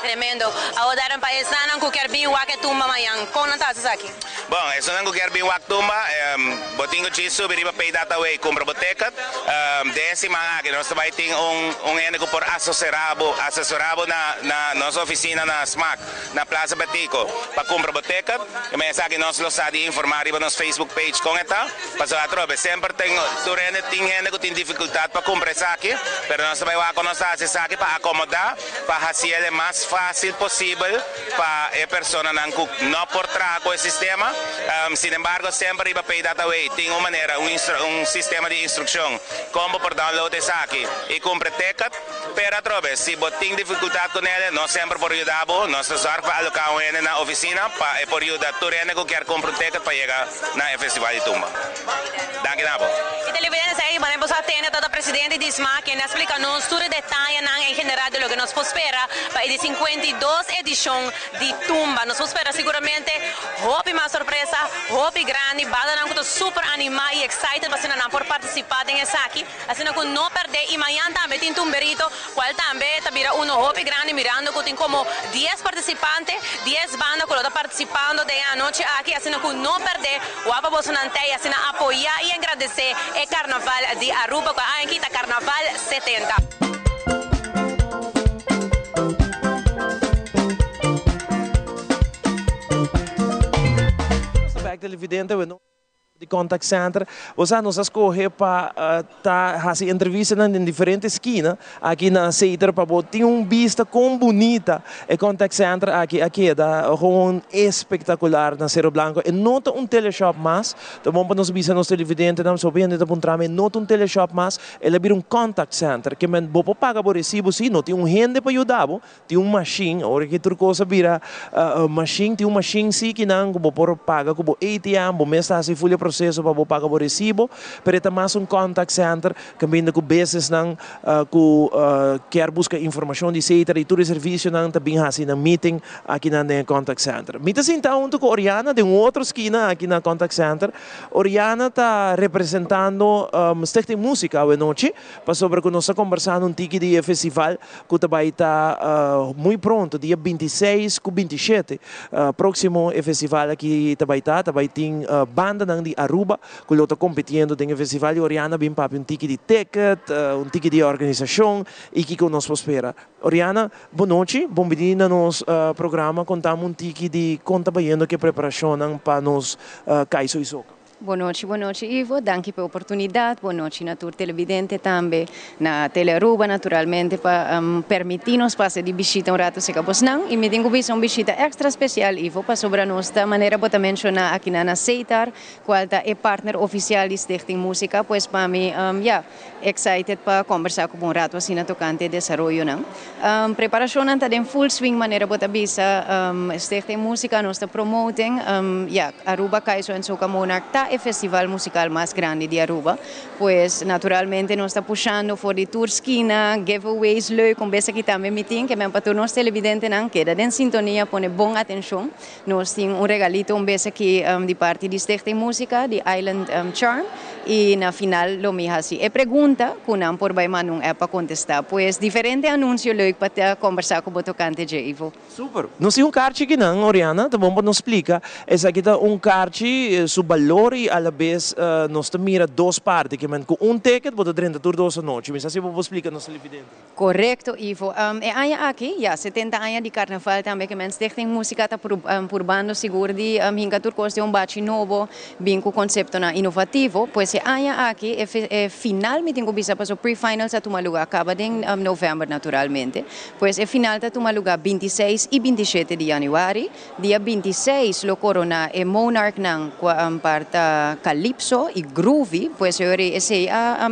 Tremendo. Awor Darren pa esnan ku kier bin wak e tumba mañan, kon nan ta hasi esaki? Bon, esunnan ku kier bin wak tumba, bo tin ku djis subi riba Paydataway kumpra bo ticket. Den e siman aki nos ta bai tin un un hende ku por asoserá bo, asesorá bo na na nos ofisina na Smaak na Plaza Betico pa kumpra bo ticket. I men esaki nos lo sa di informá riba nos Facebook page kon e ta. Pasobra atrobe semper tin tur hende tin hende ku tin difikultat pa kumpra esaki, pero nos ta bai wak kon nos ta hasi esaki pa akomodá, pa hasiel e mas fásil posibel pa e personanan ku no por traha ku e sistema. Sinembargo semper riba Paydataway tin un manera, un un sistema di instrukshon kon bo por download esaki i kumpra e ticket. Pero atrobe si bo tin difikultat ku nele nos semper por yuda bo. Nos ta zòrg pa aloká un hende na ofisina pa e por yuda tur hende ku kier kumpra un ticket pa yega na e festival di tumba. Danki na bo. Y televidentes ey manera boso a tende tata presidente di sma kende a splica nos tur e detayenan en general di loke nos por spera pa e di 52 edicion di tumba. Nos por spera siguramente hopi mas sorpresa, hopi grandi, bandanan cu ta super anima y excited pa asina nan por participa den esaki. Asina cu no perde y mañan tambe tin tumberito cual tambe ta bira uno hopi grandi mirando cu tin como dies participante, dies banda cu lo ta participando den e anochi aki. Asina cu no perde, wak pa bosonan tey asina apoya y engradece e Carnaval di Aruba cu a aña aki ta Carnaval 70. Nos ta bek televidente. Di Contact Center, bo sa nos a scoge pa ta haci entrevistanan den diferente skina aki na Seiter pa bo tin un bista con bunita e Contact Center aki a keda gewoon espectacular na Cerro Blanco. E no ta un teleshop mas, ta bon pa nos bisa nos televidentenan, pasobra hopi hende ta puntra mi, e no ta un teleshop mas, el a bira un Contact Center, ke men bo por paga bo recibo si, no tin un hende pa yuda bo, Tin un mashin, ora ki tur kos a bira mashin, tin un mashin si ki nan ku bo por paga ku bo ATM, bo mes ta hasi ful e proseso pa bo paga bo resibo, pero e ta mas un contact center kaminda ku businessnan ku kier buska informashon di Setar i tur e servisionan ta bin hasi nan meeting aki nan den e contact center. Mi ta sinta huntu ku Oriana den un otro skina aki na contact center. Oriana ta representando Stichting Musica awenochi pasobra ku nos ta kombersando un tiki di e festival ku ta bai ta muy pronto, dia 26 ku 27 próksimo e festival aki ta bai ta, ta bai tin bandanan di Aruba ku lo ta kompetiendo den e festival i Oriana bin papia un tiki di ticket, un tiki di e organisashon i kiko nos por spera. Oriana, bon nochi, bon bini na nos programa, kontami un tiki di kon ta bayendo ku e preparashonnan pa nos Kaiso i Soca. Bon nochi, bon nochi Ivo, danki pa e oportunidad, bon nochi na tur televidente tambe, na Tele Aruba naturalmente pa permiti nos pasa di bishita un rato cerca bosnan y mi tin cu bisa un bishita extra special Ivo pasobra nos ta manera bo ta menciona aki na na Setar cual ta e partner oficial di Stichting Musica pues pa mi ya excited pa combersa cu bo un rato asina tocante e desaroyonan. Preparacionnan ta den full swing manera bo ta bisa Stichting Musica nos ta promoting ya Aruba Kaiso en Soca Monarch ta e festival musical mas grandi di Aruba pues naturalmente nos ta pushando for di tur skina giveaways leuk un bes aki tambe mi tin ke men pa tur nos televidentenan keda den sintonia pone bon atencion Nos tin un regalito un bes aki di parti di Stichting Musica di Island Charm y na final lo mi haci e pregunta cu nan por bay manda un app pa contesta. Pues diferente anuncio leuk pa ta combersa cu bo tocante dje, Ivo. Super. Nos tin un karchi aki nan, Oriana, ta bon pa nos splika. Esaki ta un karchi, su balor y alabes nos ta mira dos parti, ke men cu un ticket bo ta drenta tur dos anochi. Mi sa si bo por splika nos televidente. Korekto, Ivo. E aña aki, ya, 70 aña di karnaval tambe ke men Stichting Musica ta purbando sigur di hinka tur kos den un bachi nobo, bin ku konseptonan inovativo. Pues e aña aki e final mi tin ku bisa pasobra pre-finals a tuma lugá kaba den novèmber naturalmente. Pues e final ta tuma lugá 26 i 27 di yanüari. Dia 26 lo korona e monarchnan ku a parta Calypso i Groovy, pues e ora esei a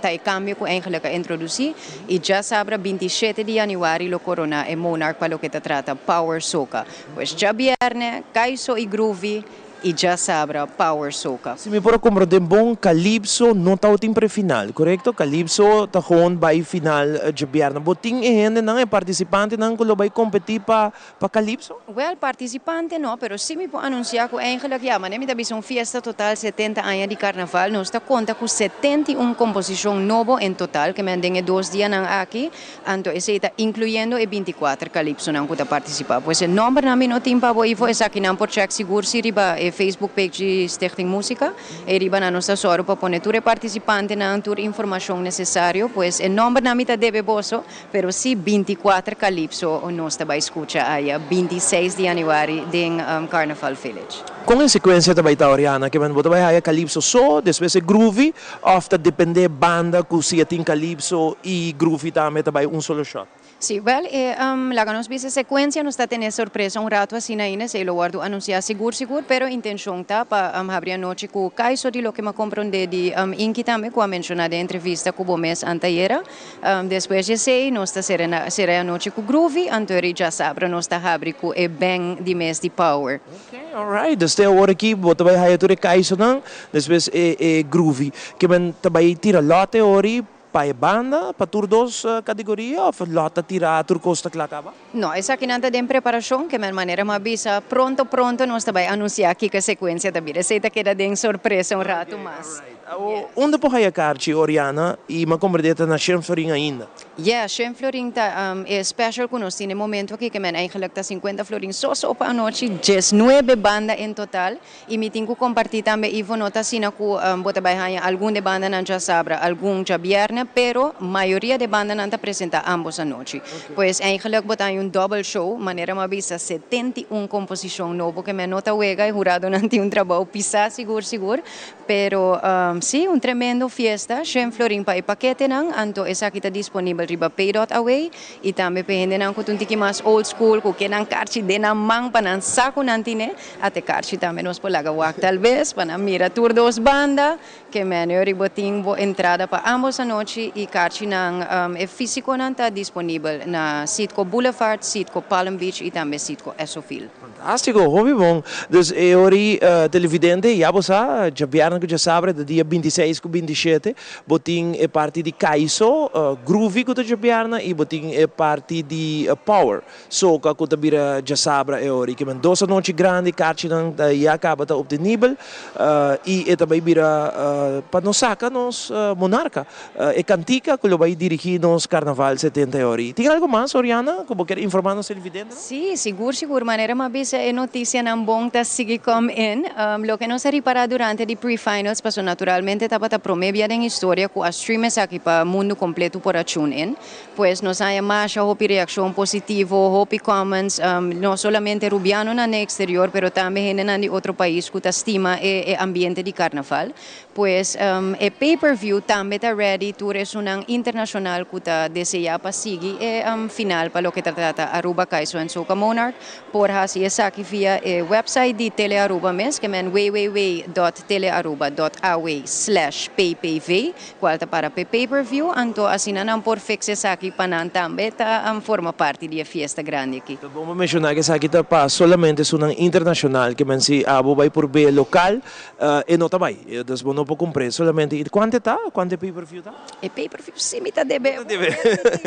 ta e kambio ku eigenlik a introdusí i djasabra 27 di yanüari lo korona e monarch pa loke ta trata Power Soca. Pues djabièrnè, Kaiso i Groovy. y djasabra Power Soca. Si mi por a comprende bon, Calypso no tabatin pre-final, corecto? Calypso ta gewoon bay final djabièrnè. Bo tin e hendenan, e participantenan cu lo bay competi pa pa Calypso? Wel, participante no, pero si mi por anuncia cu eigenlijk ya, manera mi ta bisa un fiesta total 70 aña di Carnaval, nos ta conta cu 71 composicion nobo en total, ke men den e dos dianan aki, Anto esei ta inkluyendo e binti kuater kalipsonan ku ta partisipá. Pues e nòmbernan mi no tin pa bo ifo, esakinan por chèk sigur si riba e Facebook page di Stichting Musica. Ei riba nan nos ta sòru pa pone tur e partisipantenan, tur informashon nesesario. Pues e nòmbernan mi ta debe boso, pero si binti kuater kalipso nos ta bai skucha aya 26 di yanüari den Carnaval Village. Kon e sekuensia ta bai ta, Oriana? Ke men bo ta bai haya kalipso so, despues e groovy, òf ta dependé banda ku si e tin kalipso i groovy tambe ta bai un solo shot? Sí, wèl, e laga nos bisa sekuensia nos ta tene sorpresa un ratu asina ainda, esei lo wòrdu anunsiá sigur sigur, pero intenshon ta pa habri anochi ku Kaiso di loke m'a komprondé di Inky tambe ku a menshoná den entrevista ku bo mes antayera. Despues di esei nos ta sera sera e anochi ku Groovy, anto eri djasabra nos ta habri ku e band di mes di Power. Ok, alright. Dus te awor aki bo ta bai haya tur e Kaisonan, despues e e Groovy. Ke men ta bai tira lòt e ori pa e banda, pa tur dos kategoria òf lòt ta tira tur kos ta kla kaba? No, esakinan ta den preparashon, ke men manera mi a bisa, pronto pronto nos ta bai anunsiá kiko e sekuensia ta bira. Esei ta keda den sorpresa un ratu mas. Awo, unda por haya karchi, Oriana? I m'a komprendé ta na Shen Florin ainda. Yeah, Shen Florin ta e special ku nos tin e momento aki, ke men eigenlijk ta sinkuenta florin so so pa anochi, diesnuebe banda en total. I mi tin ku kompartí tambe, Ivo, no ta asina ku bo ta bai haña algun de bandanan djasabra, algun djabièrnè, pero mayoria de bandanan ta presentá ámbos anochi. Pues eigenlijk bo ta haña un dòbel show, manera mi a bisa, 71 komposishon nobo ke men no ta wega, e huradonan tin un trabou pisá sigur sigur. Pero sí, un tremendo fiesta, shen florin pa e paketenan, anto esaki ta disponibel riba pay.away i tambe pa e hendenan ku ta un tiki mas old school ku ke nan karchi den nan man pa nan sa ku nan tine, ate karchi tambe nos por laga wak talbes pa nan mira tur dos banda, ke menu riba bo tin bo entrada pa ambos anochi i karchinan e físikonan ta disponibel na Citgo Boulevard, Citgo Palm Beach i tambe Citgo Essoville. Fantástiko, hopi bon. Dus e ora televidente, ya bo sa, djabièrnè ku djasabra ta dia 26 ku 27, bo tin e parti di Kaiso, Groovy ku ta djabièrnè i bo tin e parti di Power, Soca ku ta bira djasabra e ora. I kimen dos anochi grandi, karchinan ya kaba ta optenibel i e ta bai bira pa nos saka nos monarka. E kantika ku lo bai dirigí nos Karnaval 70 e ora. I tin algu mas, Oriana, ku bo kier informá nos televidentenan? Sí, sigur sigur. Manera m'a bisa e notisianan bon ta sigui come in. Loke nos a ripará durante di pre-finals, pasobra naturalmente tabata promé bia den historia ku a stream esaki pa mundu kompletu por a tune in. Pues nos haña masha hopi reakshon positivo, hopi comments, no solamente rubianonan den eksterior, pero tambe hendenan di otro pais ku ta stima e ambiente di karnaval. Pues e pay per view tambe ta ready tur esunnan internacional cu ta desea pa sigui e final pa loke ta trata Aruba Kaiso en Soca Monarch por haci esaki via e website di Tele Aruba mes ke men www dot telearuba dot aw slash ppv cual ta para p'e pay per view anto asina nan por fix esaki pa nan tambe ta forma parti di e fiesta grandi aki. Ta bon pa menciona cu esaki ta pa solamente esunnan internacional ke men si abo bay por be local E no ta bai, dus bo no por kumpr'é. Solamente, i kuantu e ta? Kuantu e pay per view ta? E pay per view si mi ta debe.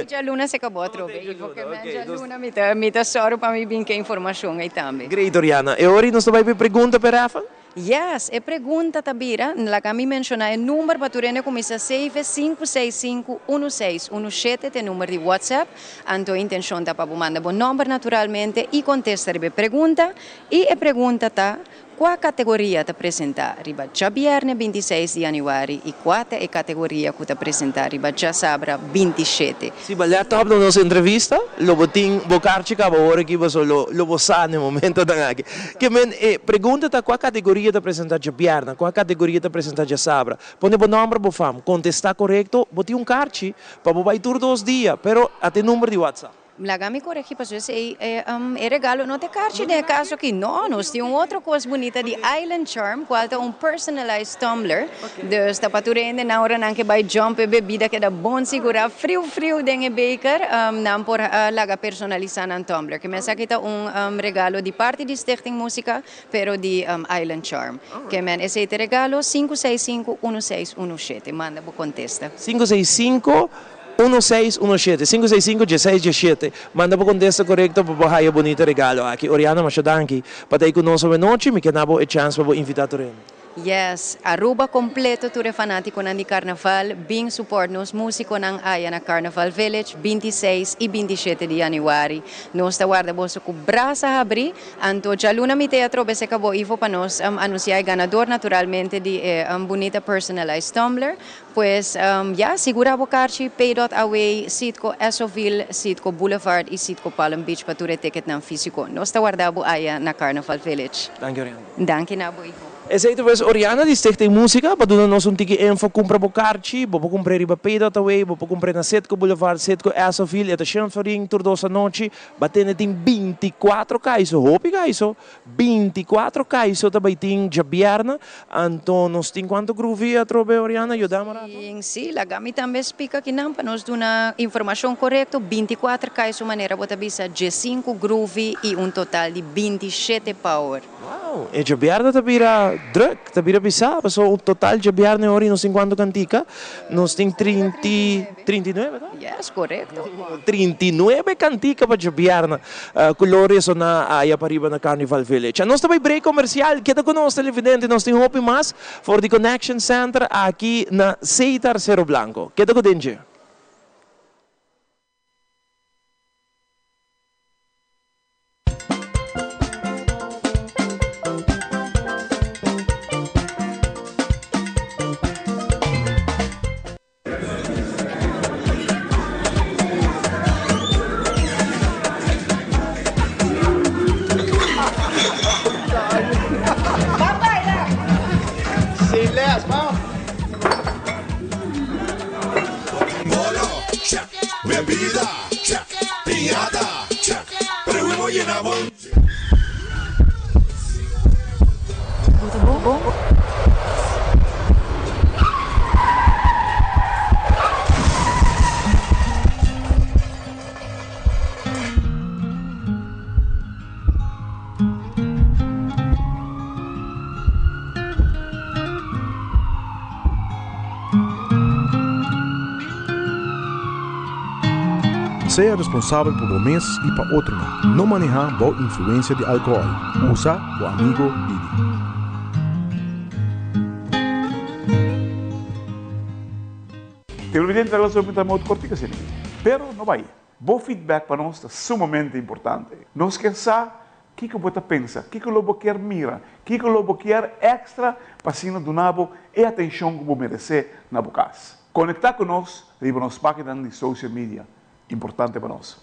Djaluna se kabó atrobe. I porque men djaluna mi ta mi ta sòru pa mi bin ku e informashon ei tambe. Great, Oriana. E ora ei nos ta bai pa e pregunta p'e raffle? Yes, e pregunta ta bira, laga mi menshoná e number pa tur hende kuminsá save, 565 1617 ta e number di WhatsApp. Anto e intenshon ta pa bo manda bo nòmber naturalmente i kontesta riba e pregunta. I e pregunta ta, Kua kategoria ta presentá riba djabièrnè 26 di yanüari i kua ta e kategoria ku ta presentá riba djasabra 27? Si bo lèt òp na nos entrevista, lo bo tin bo karchi kaba ora ki boso lo lo bo sa na e momentonan aki. Ke men e pregunta ta kua kategoria ta presentá djabièrnè, kua kategoria ta presentá djasabra. Pone bo nòmber, bo fam, kontestá korekto, bo tin un karchi pa bo bai tur dos dia, pero a ta e number di WhatsApp. Laga mi coregi pasobra esey e regalo no ta e karchi den e caso aki. No, nos tin un otro cos bunita di Island Charm cual ta un personalized tumbler. Dus ta pa tur hende nan ora nan ke bay jump e bebida keda bon sigura friu friu den e beker nan por laga personalisa nan tumbler. Ke mes aki ta un regalo di parti di Stichting Musica pero di Island Charm. Ke men esey ta e regalo sinku seis sinku unu seis unu shete. Manda bo contesta. Sinku seis sinku Uno seis uno shete, sinku seis sinku dieseis diesshete. Manda bo kontesta korekto pa bo haya bunita regalo aki. Oriana masha danki pa ta ei ku nos awenochi. Mi ke na bo e chans pa bo invita tur hende. Yes, Aruba completo tur e fanaticonan di Carnaval bin support nos musiconan aya na Carnaval Village 26 y 27 di januari. Nos ta warda boso cu brasa habri, anto djaluna mi te atrobe seca bo Ivo pa nos anuncia e ganador naturalmente di e bunita personalized tumbler. Pues ya, sigura bo karchi, Pay dot Away, Citgo Essoville, Citgo Boulevard y Citgo Palm Beach pa tur e ticketnan fisico. Nos ta warda bo aya na Carnaval Village. Danki Oriana. Danki na bo Ivo. Esey ta pues Oriana di Stichting Musica pa duna nos un tiki info cumpra bo karchi, bo por cumpr'e riba Pay dot Away, bo por cumpr'e na Citgo Boulevard, Citgo Essoville, e ta shen florin tur dos anochi, ba tene tin 24 kaiso, hopi kaiso, 24 kaiso ta bai tin djabièrnè, anto nos tin kuantu groovy atrobe Oriana? Yuda mi rato. Sí, laga mi tambe spika kinan pa nos duna informashon korekto, 24 kaiso manera bo ta bisa, 15 groovy i un total di 27 power. Wow, e djabièrnè ta bira drùk, ta bira pisá, pasobra un total djabièrnè ora i nos tin kuantu kantika? Nos tin 39, ta? Yes, korekto. 39 kantika pa djabièrnè ku lo resoná aya pariba na Carnival Village. Nos ta bai break komersial, keda ku nos televidente, nos tin hopi mas for di Connection Center aki na Seitar Cerro Blanco. Keda ku den dje. Sea responsabel pa bo mes i pa otronan. No manehá bou influensia di alkohòl. Usa bo amigo Didi. Televidente ta lansa un mot kortiku asina aki. Pero no bai. Bo feedback pa nos ta sumamente importante. Nos kier sa kiko bo ta pensa, kiko lo bo kier mira, kiko lo bo kier extra pa asina duna bo e atencion ku bo merece na bo kas. Conecta ku nos riba nos paginanan di social media, importante pa nos.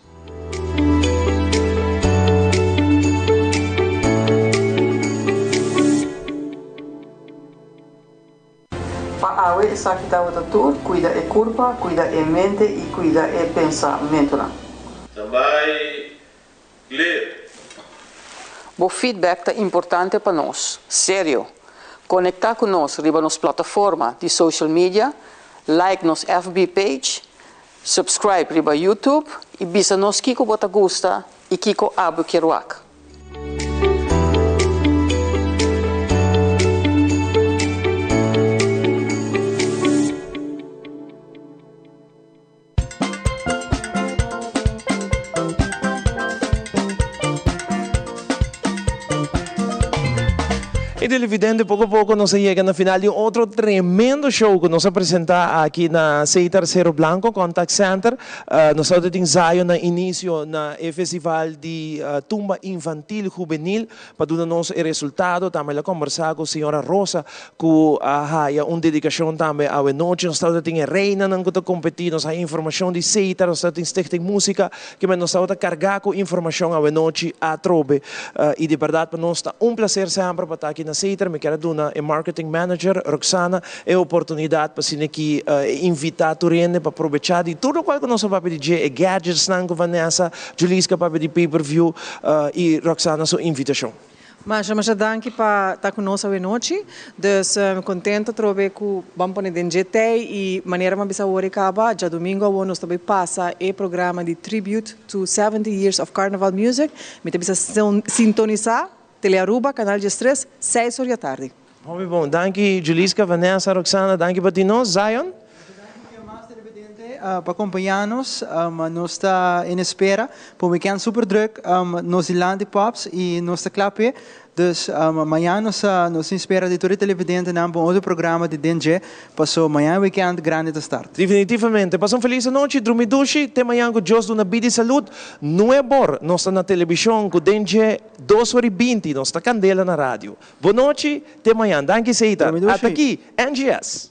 Pa awe esaki tabata tur, cuida e curpa, cuida e mente y cuida e pensamentonan. Standby, clear. Bo feedback ta importante pa nos. Serio! Conecta cu nos riba nos plataforma di social media, like nos FB page, subscribe riba YouTube y bisa nos kico bo ta gusta y kico abo kier wak. E televidente poco poco nos a yega na final di un otro tremendo show cu nos a presenta aki na Seitar Cerro Blanco Contact Center. Nos tabata tin Zion na inicio na e festival di tumba infantil juvenil pa duna nos e resultado. Tambe el a combersa cu señora Rosa cu a haya un dedicacion tambe awe nochi. Nos tabata tin e reinanan cu ta competi, nos haya informacion di Seita, nos tabata tin Stichting Musica, kimen nos tabata carga cu informacion awe nochi atrobe. Y di berdad pa nos ta un placer semper pa ta aki na. Setar, mi kier a duna e marketing manager, Roxana, e oportunidad pa asina ki invita tur hende pa probecha di tur locual cu nos a papia di dje, e gadgetsnan cu Vanessa, Juliska papia di pay per view y Roxana su invitacion. Masha masha danki pa ta cu nos awe nochi. Dus mi contento atrobe cu ban pone den dje tey y manera mi a bisa awor e caba, djadomingo awor nos ta bay pasa e programa di Tribute to 70 Years of Carnival Music. Mi ta bisa sintonisa Telearuba, Canal 13, seis or di atardi. Hopi bon. Danki Juliska, Vanessa, Roxana, danki pa tin nos. Zion? Pa acompaña nos. Nos ta en espera pa un weekend super druk. Nos dilanti Pops y nos ta cla p'e. Dus mañan nos nos tin spera di tur e televidentenan pa un otro programa di Den Dje. Paso mañan e weekend grandi ta start. Definitivamente. Pasa un feliz anochi, drumi dushi. Te mañan cu Dios duna bida y salud. Nuebor nos ta na television cu Den Dje dos ora y binti nos ta candela na radio. Bo nochi, te mañan. Danki Seita. Ata aki, NGS.